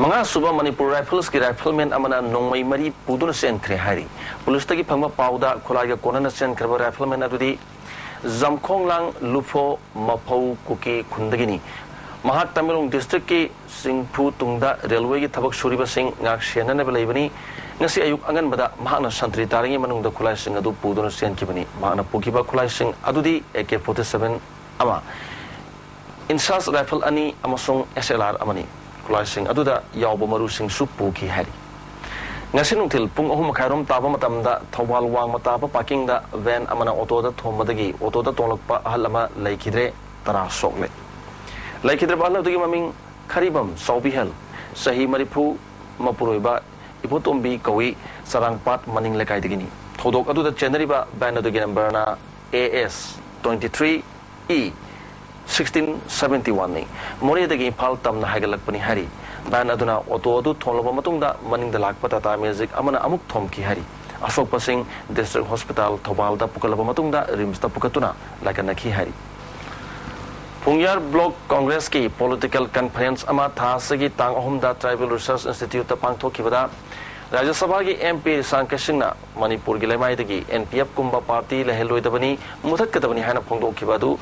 ꯃꯉꯥꯁꯨꯕ ꯃꯅꯤꯄꯨꯔ ꯔꯥꯏꯐꯜꯁꯀꯤ ꯔꯥꯏꯐꯜꯃꯦꯟ ꯑꯃꯅ ꯅꯣꯡꯃꯩ ꯃꯔꯤ ꯄꯨꯗꯨꯅ ꯆꯦꯟꯈ꯭ꯔꯦ ꯍꯥꯏꯔꯤ꯫ ꯄꯨꯂꯤꯁꯇꯒꯤ ꯐꯪꯕ ꯄꯥꯎꯗ ꯈꯨꯠꯂꯥꯏꯒ ꯀꯣꯟꯅꯅ ꯆꯦꯟꯈ꯭ꯔꯕ ꯔꯥꯏꯐꯜꯃꯦꯟ ꯑꯗꯨꯗꯤ ꯖꯝꯈꯣꯡꯂꯥꯡ ꯂꯨꯐꯣ ꯃꯐꯧ ꯀꯨꯀꯤ ꯈꯨꯟꯗꯒꯤꯅꯤ꯫ ꯃꯍꯥꯛ ꯇꯃꯦꯡꯂꯣꯡ ꯗꯤꯁꯇ꯭ꯔꯤꯛꯀꯤ ꯆꯤꯡꯐꯨ ꯇꯨꯡꯗ ꯔꯦꯜꯋꯦꯒꯤ ꯊꯕꯛ ꯁꯨꯔꯤꯕꯁꯤꯡ ꯉꯥꯛ ꯁꯦꯟꯅꯅꯕ ꯂꯩꯕꯅꯤ꯫ ꯉꯁꯤ ꯑꯌꯨꯛ ꯑꯉꯟꯕꯗ ꯃꯍꯥꯛꯅ ꯁꯟꯇ꯭ꯔꯤ ꯇꯥꯔꯤꯉꯩ ꯃꯅꯨꯡꯗ ꯈꯨꯠꯂꯥꯏꯁꯤꯡ ꯑꯗꯨ ꯄꯨꯗꯨꯅ ꯆꯦꯟꯈꯤꯕꯅꯤ꯫ ꯃꯍꯥꯛꯅ ꯄꯨꯈꯤꯕ ꯈꯨꯠꯂꯥꯏꯁꯤꯡ ꯑꯗꯨꯗꯤ ꯑꯦ ꯀꯦ ꯐꯣꯔꯇꯤ ꯁꯚꯦꯟ ꯑꯃ, ꯏꯟꯁꯥꯁ ꯔꯥꯏꯐꯜ ꯑꯅꯤ ꯑꯃꯁꯨꯡ ꯑꯦꯁ ꯑꯦꯜ ꯑꯥꯔ ꯑꯃꯅꯤ꯫ ꯈꯨꯠꯂꯥꯏꯁꯤꯡ ꯑꯗꯨꯗ ꯌꯥꯎꯕ ꯃꯔꯨꯁꯤꯡꯁꯨ ꯄꯨꯈꯤ ꯍꯥꯏꯔꯤ꯫ ꯉꯁꯤ ꯅꯨꯡꯊꯤꯜ ꯄꯨꯡ ꯑꯍꯨꯝ ꯃꯈꯥꯏꯔꯣꯝ ꯇꯥꯕ ꯃꯇꯝꯗ ꯊꯧꯕꯥꯜ ꯋꯥꯡꯃ ꯇꯥꯕ ꯄꯥꯔꯀꯤꯡꯗ ꯚꯦꯟ ꯑꯃꯅ ꯑꯣꯇꯣꯗ ꯊꯣꯝꯕꯗꯒꯤ ꯑꯣꯇꯣꯗ ꯇꯣꯡꯂꯛꯄ ꯑꯍꯜ ꯑꯃ ꯂꯩꯈꯤꯗ꯭ꯔꯦ, ꯇꯔꯥ ꯁꯣꯛꯂꯦ꯫ ꯂꯩꯈꯤꯗ꯭ꯔꯕ ꯑꯍꯜ ꯑꯗꯨꯒꯤ ꯃꯃꯤꯡ ꯈꯔꯤꯕꯝ ꯆꯥꯎꯕꯤꯍꯦꯜ, ꯆꯍꯤ ꯃꯔꯤꯐꯨ, ꯃꯄꯨꯔꯣꯏꯕ ꯏꯕꯣꯇꯣꯝꯕꯤ ꯀꯧꯏ, ꯆꯔꯥꯡꯄꯥꯠ ꯃꯅꯤꯡ ꯂꯩꯀꯥꯏꯗꯒꯤꯅꯤ꯫ ꯊꯧꯗꯣꯛ ꯑꯗꯨꯗ ꯆꯦꯟꯅꯔꯤꯕ ꯚꯦꯟ ꯑꯗꯨꯒꯤ ꯅꯝꯕꯔꯅ A S twenty three E sixteen seventy ꯋꯥꯟꯅꯤ꯫ ꯃꯣꯔꯦꯗꯒꯤ ꯏꯝꯐꯥꯜ ꯇꯝꯅ ꯍꯥꯏꯒꯠꯂꯛꯄꯅꯤ ꯍꯥꯏꯔꯤ꯫ ꯚꯦꯟ ꯑꯗꯨꯅ ꯑꯣꯇꯣ ꯑꯗꯨ ꯊꯣꯝꯂꯕ ꯃꯇꯨꯡꯗ ꯃꯅꯤꯡꯗ ꯂꯥꯛꯄ ꯇꯥꯇꯥ ꯃꯦꯖꯤꯛ ꯑꯃꯅ ꯑꯃꯨꯛ ꯊꯣꯝꯈꯤ ꯍꯥꯏꯔꯤ꯫ ꯑꯁꯣꯛꯄꯁꯤꯡ ꯗꯤꯁꯇ꯭ꯔꯤꯛ ꯍꯣꯁꯄꯤꯇꯥꯜ ꯊꯧꯕꯥꯜꯗ ꯄꯨꯈꯠꯂꯕ ꯃꯇꯨꯡꯗ ꯔꯤꯝꯁꯇ ꯄꯨꯈꯠꯇꯨꯅ ꯂꯥꯏꯀꯠꯅꯈꯤ ꯍꯥꯏꯔꯤ꯫ ꯄꯨꯡꯌꯥꯔ ꯕ꯭ꯂꯣꯛ ꯀꯣꯡꯒ꯭ꯔꯦꯁꯀꯤ ꯄꯣꯂꯤꯇꯤꯀꯦꯜ ꯀꯟꯐꯔꯦꯟꯁ ꯑꯃ ꯊꯥ ꯑꯁꯤꯒꯤ ꯇꯥꯡ ꯑꯍꯨꯝꯗ ꯇ꯭ꯔꯥꯏꯕꯦꯜ ꯔꯤꯁꯔꯁ ꯏꯟꯁꯇꯤꯇ꯭ꯌꯨꯠꯇ ꯄꯥꯡꯊꯣꯛꯈꯤꯕꯗ ꯔꯥꯖ꯭ꯌ ꯁꯚꯥꯒꯤ ꯑꯦꯝ ꯄꯤ ꯔꯤꯁꯥꯡ ꯀꯩꯁꯤꯡꯅ ꯃꯅꯤꯄꯨꯔꯒꯤ ꯂꯩꯃꯥꯏꯗꯒꯤ ꯑꯦꯟ ꯄꯤ ꯑꯦꯐ ꯀꯨꯝꯕ ꯄꯥꯔꯇꯤ ꯂꯩꯍꯜꯂꯣꯏꯗꯕꯅꯤ, ꯃꯨꯊꯠꯀꯗꯕꯅꯤ ꯍꯥꯏꯅ ꯐꯣꯡꯗꯣꯛꯈꯤꯕ ꯑꯗꯨ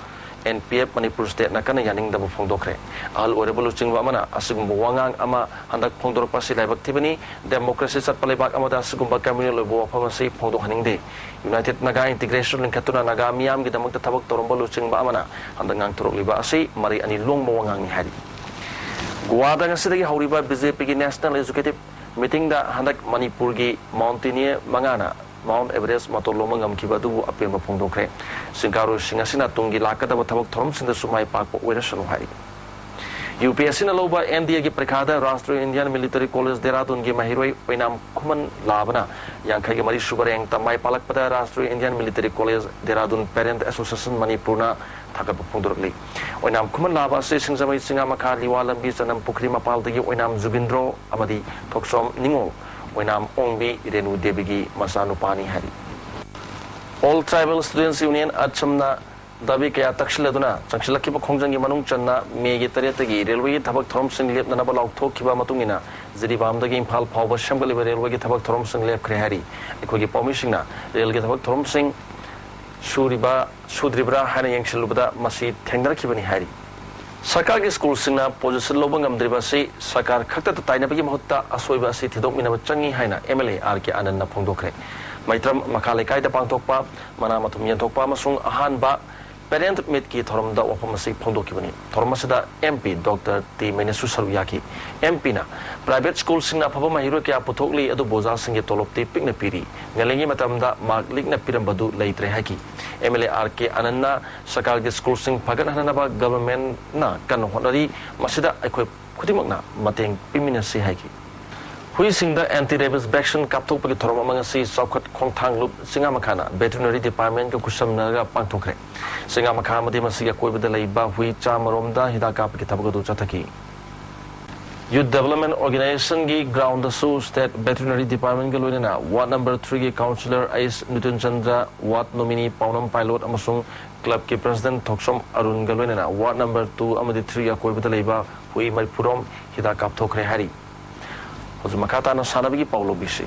ꯑꯦꯟ ꯄꯤ ꯑꯦꯐ ꯃꯅꯤꯄꯨꯔ ꯁ꯭ꯇꯦꯠꯅ ꯀꯟꯅ ꯌꯥꯅꯤꯡꯗꯕ ꯐꯣꯡꯗꯣꯛꯈ꯭ꯔꯦ꯫ ꯑꯍꯜ ꯑꯣꯏꯔꯕ ꯂꯨꯆꯤꯡꯕ ꯑꯃꯅ ꯑꯁꯤꯒꯨꯝꯕ ꯋꯥꯉꯥꯡ ꯑꯃ ꯍꯟꯗꯛ ꯐꯣꯡꯗꯣꯔꯛꯄ ꯑꯁꯤ ꯂꯥꯏꯕꯛ ꯊꯤꯕꯅꯤ꯫ ꯗꯦꯃꯣꯀ꯭ꯔꯦꯁꯤ ꯆꯠꯄ ꯂꯩꯕꯥꯛ ꯑꯃꯗ ꯑꯁꯤꯒꯨꯝꯕ ꯀ꯭ꯔꯤꯃꯤꯅꯦꯜ ꯑꯣꯏꯕ ꯋꯥꯐꯝ ꯑꯁꯤ ꯐꯣꯡꯗꯣꯛꯍꯟꯅꯤꯡꯗꯦ꯫ ꯌꯨꯅꯥꯏꯇꯦꯗ ꯅꯥꯒꯥ ꯏꯟꯇꯤꯒ꯭ꯔꯦꯁꯟ ꯂꯤꯡꯈꯠꯇꯨꯅ ꯅꯥꯒꯥ ꯃꯤꯌꯥꯝꯒꯤꯗꯃꯛꯇ ꯊꯕꯛ ꯇꯧꯔꯝꯕ ꯂꯨꯆꯤꯡꯕ ꯑꯃꯅ ꯍꯟꯗꯛ ꯉꯥꯡꯊꯣꯔꯛꯂꯤꯕ ꯑꯁꯤ ꯃꯔꯩ ꯑꯅꯤ ꯂꯣꯡꯕ ꯋꯥꯉꯥꯡꯅꯤ ꯍꯥꯏꯔꯤ꯫ ꯒꯣꯋꯥꯗ ꯉꯁꯤꯗꯒꯤ ꯍꯧꯔꯤꯕ ꯕꯤ ꯖꯦ ꯄꯤꯒꯤ ꯅꯦꯁꯅꯦꯜ ꯑꯦꯛꯖꯤꯀ꯭ꯌꯨꯇꯤꯚ ꯃꯤꯇꯤꯡꯗ ꯍꯟꯗꯛ ꯃꯅꯤꯄꯨꯔꯒꯤ ꯃꯥꯎꯟꯇꯦꯅꯤꯌꯔ ꯃꯉꯥꯅ ꯃꯥꯎꯟ ꯑꯦꯚꯔꯦꯁ ꯃꯇꯣꯟ ꯂꯣꯝꯕ ꯉꯝꯈꯤꯕ ꯑꯗꯨꯕꯨ ꯑꯄꯦꯟꯕ ꯐꯣꯡꯗꯣꯛꯈ꯭ꯔꯦ꯫ ꯁꯤꯡꯒꯥꯔꯣꯏꯁꯤꯡ ꯑꯁꯤꯅ ꯇꯨꯡꯒꯤ ꯂꯥꯛꯀꯗꯕ ꯊꯕꯛ ꯊꯧꯔꯝꯁꯤꯡꯗꯁꯨ ꯃꯥꯏ ꯄꯥꯛꯄ ꯑꯣꯏꯔꯁꯅꯨ ꯍꯥꯏꯔꯤ꯫ ꯌꯨ ꯄꯤ ꯑꯦꯁ ꯁꯤꯅ ꯂꯧꯕ ꯑꯦꯟ ꯗꯤ ꯑꯦꯒꯤ ꯄꯔꯤꯈꯥꯗ ꯔꯥꯁꯇ꯭ꯔꯤꯌ ꯏꯟꯗꯤꯌꯟ ꯃꯤꯂꯤꯇꯔꯤ ꯀꯣꯂꯦꯖ ꯗꯦꯔꯥꯗꯨꯟꯒꯤ ꯃꯍꯩꯔꯣꯏ ꯑꯣꯏꯅꯥꯝ ꯈꯨꯃꯟ ꯂꯥꯕꯅ ꯌꯥꯡꯈꯩꯒ ꯃꯔꯤ ꯁꯨꯕ ꯔꯦꯡꯛꯇ ꯃꯥꯏ ꯄꯥꯛꯂꯛꯄꯗ ꯔꯥꯁꯇ꯭ꯔꯤꯌ Indian military college Dehradun ꯄꯦꯔꯦꯟꯠ association ꯃꯅꯤꯄꯨꯔꯅ ꯊꯥꯒꯠꯄ ꯐꯣꯡꯗꯣꯔꯛꯂꯤ꯫ ꯑꯣꯏꯅꯥꯝ ꯈꯨꯃꯟ ꯂꯥꯕ ꯑꯁꯤ ꯁꯤꯡꯖꯃꯩ ꯆꯤꯡꯉꯥ ꯃꯈꯥ ꯂꯤꯋꯥ ꯂꯝꯕꯤ ꯆꯅꯝ ꯄꯨꯈ꯭ꯔꯤ ꯃꯄꯥꯜꯗꯒꯤ ꯑꯣꯏꯅꯥꯝ ꯖꯨꯒꯤꯟꯗ꯭ꯔꯣ ꯑꯃꯗꯤ ꯊꯣꯛꯆꯣꯝ ꯅꯤꯉꯣꯜ ꯑꯣꯏꯅꯥꯝ ꯑꯣꯡꯕꯤ ꯔꯦꯅꯨ ꯗꯦꯕꯤꯒꯤ ꯃꯆꯥꯅꯨꯄꯥꯅꯤ ꯍꯥꯏꯔꯤ꯫ ꯑꯣꯜ ꯇ꯭ꯔꯥꯏꯕꯦꯜ ꯁ꯭ꯇꯨꯗꯦꯟꯠꯁ ꯌꯨꯅꯤꯌꯟ ꯑꯆꯝꯅ ꯗꯥꯕꯤ ꯀꯌꯥ ꯇꯛꯁꯤꯜꯂꯗꯨꯅ ꯆꯪꯁꯤꯜꯂꯛꯈꯤꯕ ꯈꯣꯡꯖꯪꯒꯤ ꯃꯅꯨꯡ ꯆꯟꯅ ꯃꯦꯒꯤ ꯇꯔꯦꯠꯇꯒꯤ ꯔꯦꯜꯋꯦꯒꯤ ꯊꯕꯛ ꯊꯧꯔꯝꯁꯤꯡ ꯂꯦꯞꯅꯅꯕ ꯂꯥꯎꯊꯣꯛꯈꯤꯕ ꯃꯇꯨꯡ ꯏꯟꯅ ꯖꯤꯔꯤꯕꯥꯝꯗꯒꯤ ꯏꯝꯐꯥꯜ ꯐꯥꯎꯕ ꯁꯦꯝꯒꯠꯂꯤꯕ ꯔꯦꯜꯋꯦꯒꯤ ꯊꯕꯛ ꯊꯧꯔꯝꯁꯤꯡ ꯂꯦꯞꯈ꯭ꯔꯦ ꯍꯥꯏꯔꯤ꯫ ꯑꯩꯈꯣꯏꯒꯤ ꯄꯥꯎꯃꯤꯁꯤꯡꯅ ꯔꯦꯜꯒꯤ ꯊꯕꯛ ꯊꯧꯔꯝꯁꯤꯡ ꯁꯨꯔꯤꯕ ꯁꯨꯗ꯭ꯔꯤꯕ꯭ꯔꯥ ꯍꯥꯏꯅ ꯌꯦꯡꯁꯤꯜꯂꯨꯕꯗ ꯃꯁꯤ ꯊꯦꯡꯅꯔꯛꯈꯤꯕꯅꯤ ꯍꯥꯏꯔꯤ꯫ ꯁꯔꯀꯥꯔꯒꯤ ꯁ꯭ꯀꯨꯜꯁꯤꯡꯅ ꯄꯣꯖꯤꯁꯟ ꯂꯧꯕ ꯉꯝꯗ꯭ꯔꯤꯕ ꯑꯁꯤ ꯁꯔꯀꯥꯔ ꯈꯛꯇꯗ ꯇꯥꯏꯅꯕꯒꯤ ꯃꯍꯨꯠꯇ ꯑꯁꯣꯏꯕ ꯑꯁꯤ ꯊꯤꯗꯣꯛꯃꯤꯟꯅꯕ ꯆꯪꯏ ꯍꯥꯏꯅ ꯑꯦꯝ ꯑꯦꯜ ꯑꯦ ꯑꯥꯔ ꯀꯦ ꯑꯥꯅꯟꯗꯅ ꯐꯣꯡꯗꯣꯛꯈ꯭ꯔꯦ꯫ ꯃꯩꯇ꯭ꯔꯝ ꯃꯈꯥ ꯂꯩꯀꯥꯏꯗ ꯄꯥꯡꯊꯣꯛꯄ ꯃꯅꯥ ꯃꯊꯨꯝ ꯌꯦꯟꯊꯣꯛꯄ ꯑꯃꯁꯨꯡ ꯑꯍꯥꯟꯕ ꯄꯦꯔꯦꯟꯠ ꯃꯤꯠꯀꯤ ꯊꯧꯔꯝꯗ ꯋꯥꯐꯝ ꯑꯁꯤ ꯐꯣꯡꯗꯣꯛꯈꯤꯕꯅꯤ꯫ ꯊꯧꯔꯝ ꯑꯁꯤꯗ ꯑꯦꯝ ꯄꯤ ꯗꯣꯛꯇꯔ ꯇꯤ ꯃꯩꯅꯁꯨ ꯁꯔꯨꯛ ꯌꯥꯈꯤ꯫ ꯑꯦꯝ ꯄꯤꯅ ꯄ꯭ꯔꯥꯏꯚꯦꯠ ꯁ꯭ꯀꯨꯜꯁꯤꯡꯅ ꯑꯐꯕ ꯃꯍꯩꯔꯣꯏ ꯀꯌꯥ ꯄꯨꯊꯣꯛꯂꯤ, ꯑꯗꯨꯕꯨ ꯑꯣꯖꯥꯁꯤꯡꯒꯤ ꯇꯣꯂꯣꯞꯇꯤ ꯄꯤꯛꯅ ꯄꯤꯔꯤ꯫ ꯉꯜꯂꯤꯉꯩ ꯃꯇꯝꯗ ꯃꯥꯔꯛ ꯂꯤꯛꯅ ꯄꯤꯔꯝꯕꯗꯨ ꯂꯩꯇ꯭ꯔꯦ ꯍꯥꯏꯈꯤ꯫ ꯑꯦꯝ ꯑꯦꯜ ꯑꯦ ꯑꯥꯔ ꯀꯦ ꯑꯥꯅꯟꯗꯅ ꯁꯔꯀꯥꯔꯒꯤ ꯁ꯭ꯀꯨꯜꯁꯤꯡ ꯐꯒꯠꯍꯟꯅꯕ ꯒꯚꯔꯟꯃꯦꯟꯠꯅ ꯀꯟꯅ ꯍꯣꯠꯅꯔꯤ, ꯃꯁꯤꯗ ꯑꯩꯈꯣꯏ ꯈꯨꯗꯤꯡꯃꯛꯅ ꯃꯇꯦꯡ ꯄꯤꯃꯤꯟꯅꯁꯤ ꯍꯥꯏꯈꯤ꯫ ꯍꯨꯏꯁꯤꯡꯗ ꯑꯦꯟꯇꯤ ꯔꯦꯕꯤꯁ ꯚꯦꯛꯁꯤꯟ ꯀꯥꯞꯊꯣꯛꯄꯒꯤ ꯊꯧꯔꯝ ꯑꯃ ꯉꯁꯤ ꯆꯥꯎꯈꯠ ꯈꯣꯡꯊꯥꯡꯂꯨꯞ ꯆꯤꯡꯉꯥꯃꯈꯥꯅ ꯚꯦꯇꯤꯅꯔꯤ ꯗꯤꯄꯥꯔꯠꯃꯦꯟꯠꯀ ꯈꯨꯠꯁꯝꯅꯔꯒ ꯄꯥꯡꯊꯣꯛꯈ꯭ꯔꯦ꯫ ꯆꯤꯡꯉꯥꯃꯈꯥ ꯑꯃꯗꯤ ꯃꯁꯤꯒꯤ ꯑꯀꯣꯏꯕꯗ ꯂꯩꯕ ꯍꯨꯏ ꯆꯥꯝꯃꯔꯣꯝꯗ ꯍꯤꯗꯥꯛ ꯀꯥꯞꯄꯒꯤ ꯊꯕꯛ ꯑꯗꯨ ꯆꯠꯊꯈꯤ꯫ ꯌꯨꯊ ꯗꯦꯚꯂꯞꯃꯦꯟꯠ ꯑꯣꯔꯒꯅꯥꯏꯖꯦꯁꯟꯒꯤ ꯒ꯭ꯔꯥꯎꯟꯗꯁꯨ ꯁ꯭ꯇꯦꯠ ꯚꯦꯇꯤꯅꯔꯤ ꯗꯤꯄꯥꯔꯠꯃꯦꯟꯠꯀ ꯂꯣꯏꯅꯅ ꯋꯥꯔꯗ ꯅꯝꯕꯔ ꯊ꯭ꯔꯤꯒꯤ ꯀꯥꯎꯟꯁꯤꯂꯔ ꯑꯩꯆ ꯅꯨꯇꯨꯟ ꯆꯟꯗ꯭ꯔ, ꯋꯥꯔꯗ ꯅꯣꯃꯤꯅꯤ ꯄꯥꯎꯅꯝ ꯄꯥꯏꯂꯣꯠ ꯑꯃꯁꯨꯡ ꯀ꯭ꯂꯕꯀꯤ ꯄ꯭ꯔꯦꯁꯤꯗꯦꯟꯠ ꯊꯣꯛꯁꯣꯝ ꯑꯔꯨꯟꯒ ꯂꯣꯏꯅꯅ ꯋꯥꯔꯗ ꯅꯝꯕꯔ ꯇꯨ ꯑꯃꯗꯤ ꯊ꯭ꯔꯤꯒꯤ ꯑꯀꯣꯏꯕꯗ ꯂꯩꯕ ꯍꯨꯏ ꯃꯔꯤꯐꯨꯔꯣꯝ ꯍꯤꯗꯥꯛ ꯀꯥꯞꯊꯣꯛꯈ꯭ꯔꯦ ꯍꯥꯏꯔꯤ꯫ ꯃꯈꯥ ꯇꯥꯅ ꯁꯥꯟꯅꯕꯒꯤ ꯄꯥꯎ ꯂꯧꯕꯤꯁꯤ꯫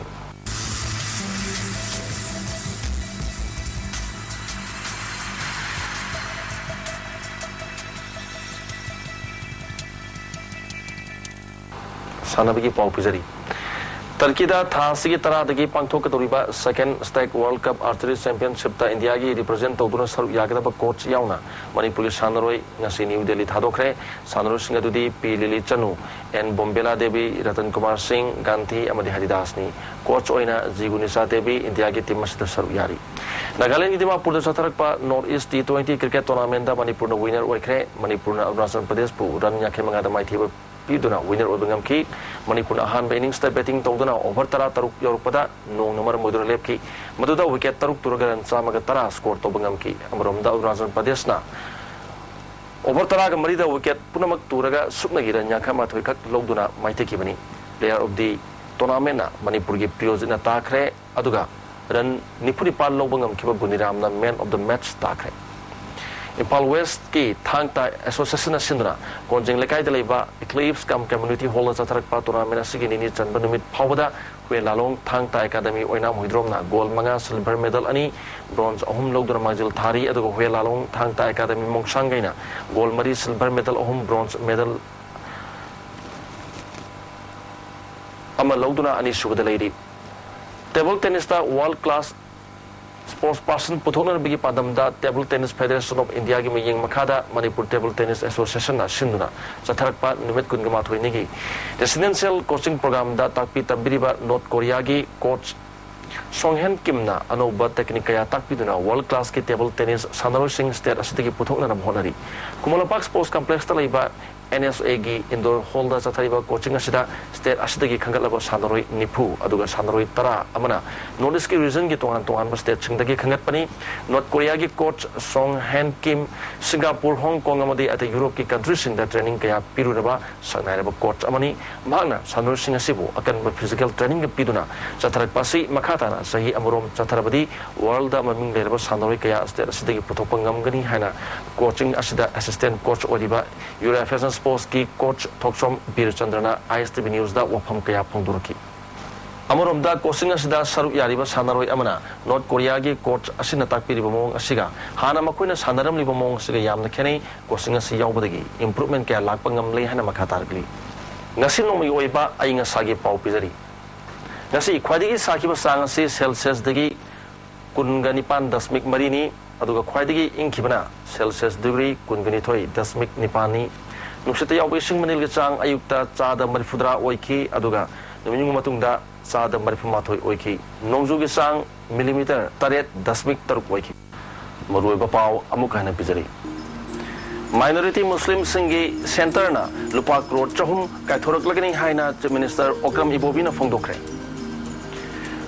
ꯁꯥꯟꯅꯕꯒꯤ ꯄꯥꯎ ꯄꯤꯖꯔꯤ꯫ ꯇꯔꯀꯤꯗ ꯊꯥ ꯑꯁꯤꯒꯤ ꯇꯔꯥꯗꯒꯤ ꯄꯥꯡꯊꯣꯛꯀꯗꯧꯔꯤꯕ Second Stag World Cup Archery Championshipꯇ ꯏꯟꯗꯤꯌꯥꯒꯤ represent ꯇꯧꯗꯨꯅ ꯁꯔꯨꯛ ꯌꯥꯒꯗꯕ coach ꯌꯥꯎꯅ ꯃꯅꯤꯄꯨꯔꯒꯤ ꯁꯥꯟꯅꯔꯣꯏ ꯉꯁꯤ ꯅ꯭ꯌꯨ ꯗꯦꯜꯂꯤ ꯊꯥꯗꯣꯛꯈ꯭ꯔꯦ꯫ ꯁꯥꯟꯅꯔꯣꯏꯁꯤꯡ ꯑꯗꯨꯗꯤ ꯄꯤ ꯂꯤꯂꯤ ꯆꯅꯨ, ꯑꯦꯟ ꯕꯣꯝꯕꯦꯂꯥ ꯗꯦꯕꯤ, ꯔꯇꯟ ꯀꯨꯃꯥꯔ ꯁꯤꯡ, ꯒꯥꯟꯙꯤ ꯑꯃꯗꯤ ꯍꯔꯤꯗꯥꯁꯅꯤ꯫ Coach ꯑꯣꯏꯅ ꯖꯤ ꯒꯨꯅꯤꯁꯥ ꯗꯦꯕꯤ ꯏꯟꯗꯤꯌꯥꯒꯤ team ꯑꯁꯤꯗ ꯁꯔꯨꯛ ꯌꯥꯔꯤ꯫ ꯅꯥꯒꯥꯂꯦꯟꯒꯤ ꯗꯤꯃꯥꯄꯨꯔꯗ ꯆꯠꯊꯔꯛꯄ North East T twenty cricket tournamentꯇ ꯃꯅꯤꯄꯨꯔꯅ winner ꯑꯣꯏꯈ꯭ꯔꯦ꯫ ꯃꯅꯤꯄꯨꯔꯅ ꯑꯔꯨꯅꯥꯆꯜ ꯄ꯭ꯔꯗꯦꯁꯄꯨ run ꯌꯥꯡꯈꯩ ꯃꯉꯥꯗ ꯃꯥꯏꯊꯤꯕ ꯄꯤꯗꯨꯅ winner ꯑꯣꯏꯕ ꯉꯝꯈꯤ꯫ ꯃꯅꯤꯄꯨꯔꯅ ꯑꯍꯥꯟꯕ innings ꯇ batting ꯇꯧꯗꯨꯅ over ꯇꯔꯥ ꯇꯔꯨꯛ ꯌꯧꯔꯛꯄꯗ ꯅꯣꯡꯅ ꯃꯔꯝ ꯑꯣꯏꯗꯨꯅ ꯂꯦꯞꯈꯤ꯫ ꯃꯗꯨꯗ wicket ꯇꯔꯨꯛ ꯇꯨꯔꯒ run ꯆꯥꯝꯃꯒ ꯇꯔꯥ score ꯇꯧꯕ ꯉꯝꯈꯤ꯫ ꯑꯃꯔꯣꯝꯗ ꯑꯔꯨꯅꯥꯆꯜ ꯄ꯭ꯔꯗꯦꯁꯅ over ꯇꯔꯥꯒ ꯃꯔꯤꯗ wicket ꯄꯨꯝꯅꯃꯛ ꯇꯨꯔꯒ ꯁꯨꯞꯅꯒꯤ run ꯌꯥꯡꯈꯩ ꯃꯥꯊꯣꯏ ꯈꯛ ꯂꯧꯗꯨꯅ ꯃꯥꯏꯊꯤꯈꯤꯕꯅꯤ꯫ Player of the tournamentꯅ ꯃꯅꯤꯄꯨꯔꯒꯤ ꯄ꯭ꯔꯤꯌꯣꯖꯤꯠꯅ ꯇꯥꯈ꯭ꯔꯦ꯫ ꯑꯗꯨꯒ run ꯅꯤꯐꯨ ꯅꯤꯄꯥꯟ ꯂꯧꯕ ꯉꯝꯈꯤꯕ ꯒꯨꯅꯤꯔꯥꯝꯅ man of the match ꯇꯥꯈ꯭ꯔꯦ꯫ ꯏꯝꯐꯥꯜ Westꯀꯤ ꯊꯥꯡ ꯇꯥ Associationꯅ ꯁꯤꯟꯗꯨꯅ ꯀꯣꯟꯖꯤꯡ ꯂꯩꯀꯥꯏꯗ ꯂꯩꯕ Eclipse cum Community Hallꯗ ꯆꯠꯊꯔꯛꯄ tournament ꯑꯁꯤꯒꯤ ꯅꯤꯅꯤ ꯆꯟꯕ ꯅꯨꯃꯤꯠ ꯐꯥꯎꯕꯗ ꯍꯨꯌꯦꯟ ꯂꯥꯂꯣꯡ ꯊꯥꯡ ꯇꯥ ꯑꯦꯀꯥꯗꯃꯤ ꯑꯣꯏꯅꯥꯝ ꯍꯨꯏꯗ꯭ꯔꯣꯝꯅ gold ꯃꯉꯥ, silver medal ꯑꯅꯤ, bronze ꯑꯍꯨꯝ ꯂꯧꯗꯨꯅ ꯃꯥꯡꯖꯤꯜ ꯊꯥꯔꯤ꯫ ꯑꯗꯨꯒ ꯍꯨꯌꯦꯟ ꯂꯥꯂꯣꯡ ꯊꯥꯡ ꯇꯥ ꯑꯦꯀꯥꯗꯃꯤ ꯃꯣꯡꯁꯥꯡꯒꯩꯅ gold ꯃꯔꯤ, silver medal ꯑꯍꯨꯝ, bronze medal ꯑꯃ ꯂꯧꯗꯨꯅ ꯑꯅꯤꯁꯨꯕꯗ ꯂꯩꯔꯤ꯫ Table tennisꯇ world class sports person ꯄꯨꯊꯣꯛꯅꯅꯕꯒꯤ ꯄꯥꯟꯗꯝꯗ Table Tennis Federation of Indiaꯒꯤ ꯃꯤꯠꯌꯦꯡ ꯃꯈꯥꯗ Manipur Table Tennis Associationꯅ ꯁꯤꯟꯗꯨꯅ ꯆꯠꯊꯔꯛꯄ ꯅꯨꯃꯤꯠ ꯀꯨꯟꯒ ꯃꯥꯊꯣꯏꯅꯤꯒꯤ residential coaching programꯗ ꯇꯥꯛꯄꯤ ꯇꯝꯕꯤꯔꯤꯕ North Koreaꯒꯤ coach Song Hyun Kimꯅ ꯑꯅꯧꯕ technique ꯀꯌꯥ ꯇꯥꯛꯄꯤꯗꯨꯅ world classꯀꯤ table tennis ꯁꯥꯟꯅꯔꯣꯏꯁꯤꯡ state ꯑꯁꯤꯗꯒꯤ ꯄꯨꯊꯣꯛꯅꯅꯕ ꯍꯣꯠꯅꯔꯤ꯫ ꯈꯨꯃꯟ ꯂꯝꯄꯥꯛ Sports Complexꯇ ꯂꯩꯕ N S Aꯒꯤ indoor hallꯗ ꯆꯠꯊꯔꯤꯕ coaching ꯑꯁꯤꯗ state ꯑꯁꯤꯗꯒꯤ ꯈꯟꯒꯠꯂꯕ ꯁꯥꯟꯅꯔꯣꯏ ꯅꯤꯐꯨ, ꯑꯗꯨꯒ ꯁꯥꯟꯅꯔꯣꯏ ꯇꯔꯥ ꯑꯃꯅ North Eastꯀꯤ regionꯒꯤ ꯇꯣꯉꯥꯟ ꯇꯣꯉꯥꯟꯕ stateꯁꯤꯡꯗꯒꯤ ꯈꯟꯒꯠꯄꯅꯤ꯫ North Koreaꯒꯤ coach Song Hyun Kim Singapore, Hong Kong ꯑꯃꯗꯤ ꯑꯇꯩ Europeꯀꯤ countryꯁꯤꯡꯗ training ꯀꯌꯥ ꯄꯤꯔꯨꯔꯕ ꯁꯛꯅꯥꯏꯔꯕ coach ꯑꯃꯅꯤ꯫ ꯃꯍꯥꯛꯅ ꯁꯥꯟꯅꯔꯣꯏꯁꯤꯡ ꯑꯁꯤꯕꯨ ꯑꯀꯟꯕ physical trainingꯒ ꯄꯤꯗꯨꯅ ꯆꯠꯊꯔꯛꯄ ꯑꯁꯤ ꯃꯈꯥ ꯇꯥꯅ ꯆꯍꯤ ꯑꯃꯔꯣꯝ ꯆꯠꯊꯔꯕꯗꯤ worldꯗ ꯃꯃꯤꯡ ꯂꯩꯔꯕ ꯁꯥꯟꯅꯔꯣꯏ ꯀꯌꯥ state ꯑꯁꯤꯗꯒꯤ ꯄꯨꯊꯣꯛꯄ ꯉꯝꯒꯅꯤ ꯍꯥꯏꯅ coaching ꯑꯁꯤꯗ assistant coach ꯑꯣꯏꯔꯤꯕ Yura Fashion ꯁ꯭ꯄꯣꯔꯠꯁꯀꯤ ꯀꯣꯆ ꯊꯣꯛꯆꯣꯝ ꯕꯤꯔꯆꯟꯗ꯭ꯔꯅ ꯑꯥꯏ ꯑꯦꯁ ꯇꯤ ꯚꯤ ꯅ꯭ꯌꯨꯁꯇ ꯋꯥꯐꯝ ꯀꯌꯥ ꯐꯣꯡꯗꯣꯔꯛꯈꯤ꯫ ꯑꯃꯔꯣꯝꯗ, ꯀꯣꯆꯤꯡ ꯑꯁꯤꯗ ꯁꯔꯨꯛ ꯌꯥꯔꯤꯕ ꯁꯥꯟꯅꯔꯣꯏ ꯑꯃꯅ ꯅꯣꯔꯠ ꯀꯣꯔꯤꯌꯥꯒꯤ ꯀꯣꯆ ꯑꯁꯤꯅ ꯇꯥꯛꯄꯤꯔꯤꯕ ꯃꯑꯣꯡ ꯑꯁꯤꯒ ꯍꯥꯟꯅ ꯃꯈꯣꯏꯅ ꯁꯥꯟꯅꯔꯝꯂꯤꯕ ꯃꯑꯣꯡ ꯑꯁꯤꯒ ꯌꯥꯝꯅ ꯈꯦꯠꯅꯩ꯫ ꯀꯣꯆꯤꯡ ꯑꯁꯤ ꯌꯥꯎꯕꯗꯒꯤ ꯏꯝꯄ꯭ꯔꯨꯚꯃꯦꯟ ꯀꯌꯥ ꯂꯥꯛꯄ ꯉꯝꯂꯦ ꯍꯥꯏꯅ ꯃꯈꯥ ꯇꯥꯔꯛꯂꯤ꯫ ꯉꯁꯤ ꯅꯣꯡꯃꯒꯤ ꯑꯣꯏꯕ ꯑꯏꯪ ꯑꯁꯥꯒꯤ ꯄꯥꯎ ꯄꯤꯖꯔꯤ꯫ ꯉꯁꯤ ꯈ꯭ꯋꯥꯏꯗꯒꯤ ꯁꯥꯈꯤꯕ ꯆꯥꯡ ꯑꯁꯤ ꯁꯦꯜꯁꯤꯌꯁꯇꯒꯤ ꯀꯨꯟꯒ ꯅꯤꯄꯥꯟ ꯗꯁꯃꯤꯛ ꯃꯔꯤꯅꯤ, ꯑꯗꯨꯒ ꯈ꯭ꯋꯥꯏꯗꯒꯤ ꯏꯪꯈꯤꯕꯅ ꯁꯦꯜꯁꯤꯌꯁ ꯗꯤꯒ꯭ꯔꯤ ꯀꯨꯟꯒ ꯅꯤꯊꯣꯏ ꯗꯁꯃꯤꯛ ꯅꯤꯄꯥꯟꯅꯤ꯫ ꯅꯨꯡꯁꯤꯠꯇ ꯌꯥꯎꯕ ꯏꯁꯤꯡ ꯃꯅꯤꯜꯒꯤ ꯆꯥꯡ ꯑꯌꯨꯛꯇ ꯆꯥꯗ ꯃꯔꯤꯐꯨꯇꯔꯥ ꯑꯣꯏꯈꯤ, ꯑꯗꯨꯒ ꯅꯨꯃꯤꯠ ꯌꯨꯡꯕ ꯃꯇꯨꯡꯗ ꯆꯥꯗ ꯃꯔꯤꯐꯨꯃꯥꯊꯣꯏ ꯑꯣꯏꯈꯤ꯫ ꯅꯣꯡꯖꯨꯒꯤ ꯆꯥꯡ ꯃꯤꯂꯤꯃꯤꯇꯔ ꯇꯔꯦꯠ ꯗꯁꯃꯤꯛ ꯇꯔꯨꯛ ꯑꯣꯏꯈꯤ꯫ ꯃꯔꯨꯑꯣꯏꯕ ꯄꯥꯎ ꯑꯃꯨꯛ ꯍꯟꯅ ꯄꯤꯖꯔꯤ꯫ ꯃꯥꯏꯅꯣꯔꯤꯇꯤ ꯃꯨꯁꯂꯤꯝꯁꯤꯡꯒꯤ ꯁꯦꯟꯇꯔꯅ ꯂꯨꯄꯥ ꯀ꯭ꯔꯣꯔ ꯆꯍꯨꯝ ꯀꯥꯏꯊꯣꯔꯛꯂꯒꯅꯤ ꯍꯥꯏꯅ ꯆꯤꯐ ꯃꯤꯅꯤꯁꯇꯔ ꯑꯣꯀ꯭ꯔꯝ ꯏꯕꯣꯕꯤꯅ ꯐꯣꯡꯗꯣꯛꯈ꯭ꯔꯦ꯫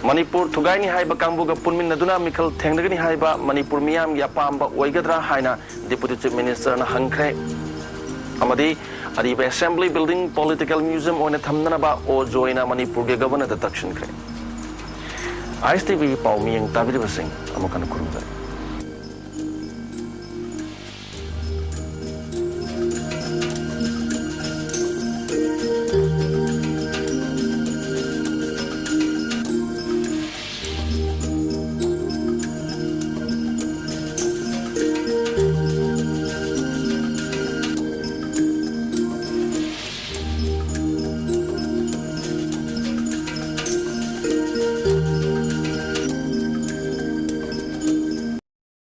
ꯃꯅꯤꯄꯨꯔ ꯊꯨꯒꯥꯏꯅꯤ ꯍꯥꯏꯕ ꯀꯥꯡꯕꯨꯒ ꯄꯨꯟꯃꯤꯟꯅꯗꯨꯅ ꯃꯤꯈꯜ ꯊꯦꯡꯅꯒꯅꯤ ꯍꯥꯏꯕ ꯃꯅꯤꯄꯨꯔ ꯃꯤꯌꯥꯝꯒꯤ ꯑꯄꯥꯝꯕ ꯑꯣꯏꯒꯗ꯭ꯔꯥ ꯍꯥꯏꯅ ꯗꯤꯄꯨꯇꯤ ꯆꯤꯐ ꯃꯤꯅꯤꯁꯇꯔꯅ ꯍꯪꯈ꯭ꯔꯦ꯫ ꯑꯃꯗꯤ ꯑꯔꯤꯕ ꯑꯦꯁꯦꯝꯕ꯭ꯂꯤ ꯕꯤꯜꯗꯤꯡ ꯄꯣꯂꯤꯇꯤꯀꯦꯜ ꯃ꯭ꯌꯨꯖꯤꯌꯝ ꯑꯣꯏꯅ ꯊꯝꯅꯅꯕ ꯑꯣ ꯖꯣꯏꯅ ꯃꯅꯤꯄꯨꯔꯒꯤ ꯒꯕꯔꯅꯔꯗ ꯇꯛꯁꯤꯟꯈ꯭ꯔꯦ꯫ ꯑꯥꯏ ꯑꯦꯁ ꯇꯤ ꯚꯤꯒꯤ ꯄꯥꯎ ꯃꯤꯠꯌꯦꯡ ꯇꯥꯕꯤꯔꯤꯕꯁꯤꯡ ꯑꯃꯨꯛ ꯍꯟꯅ ꯈꯨꯔꯨꯝꯖꯔꯤ꯫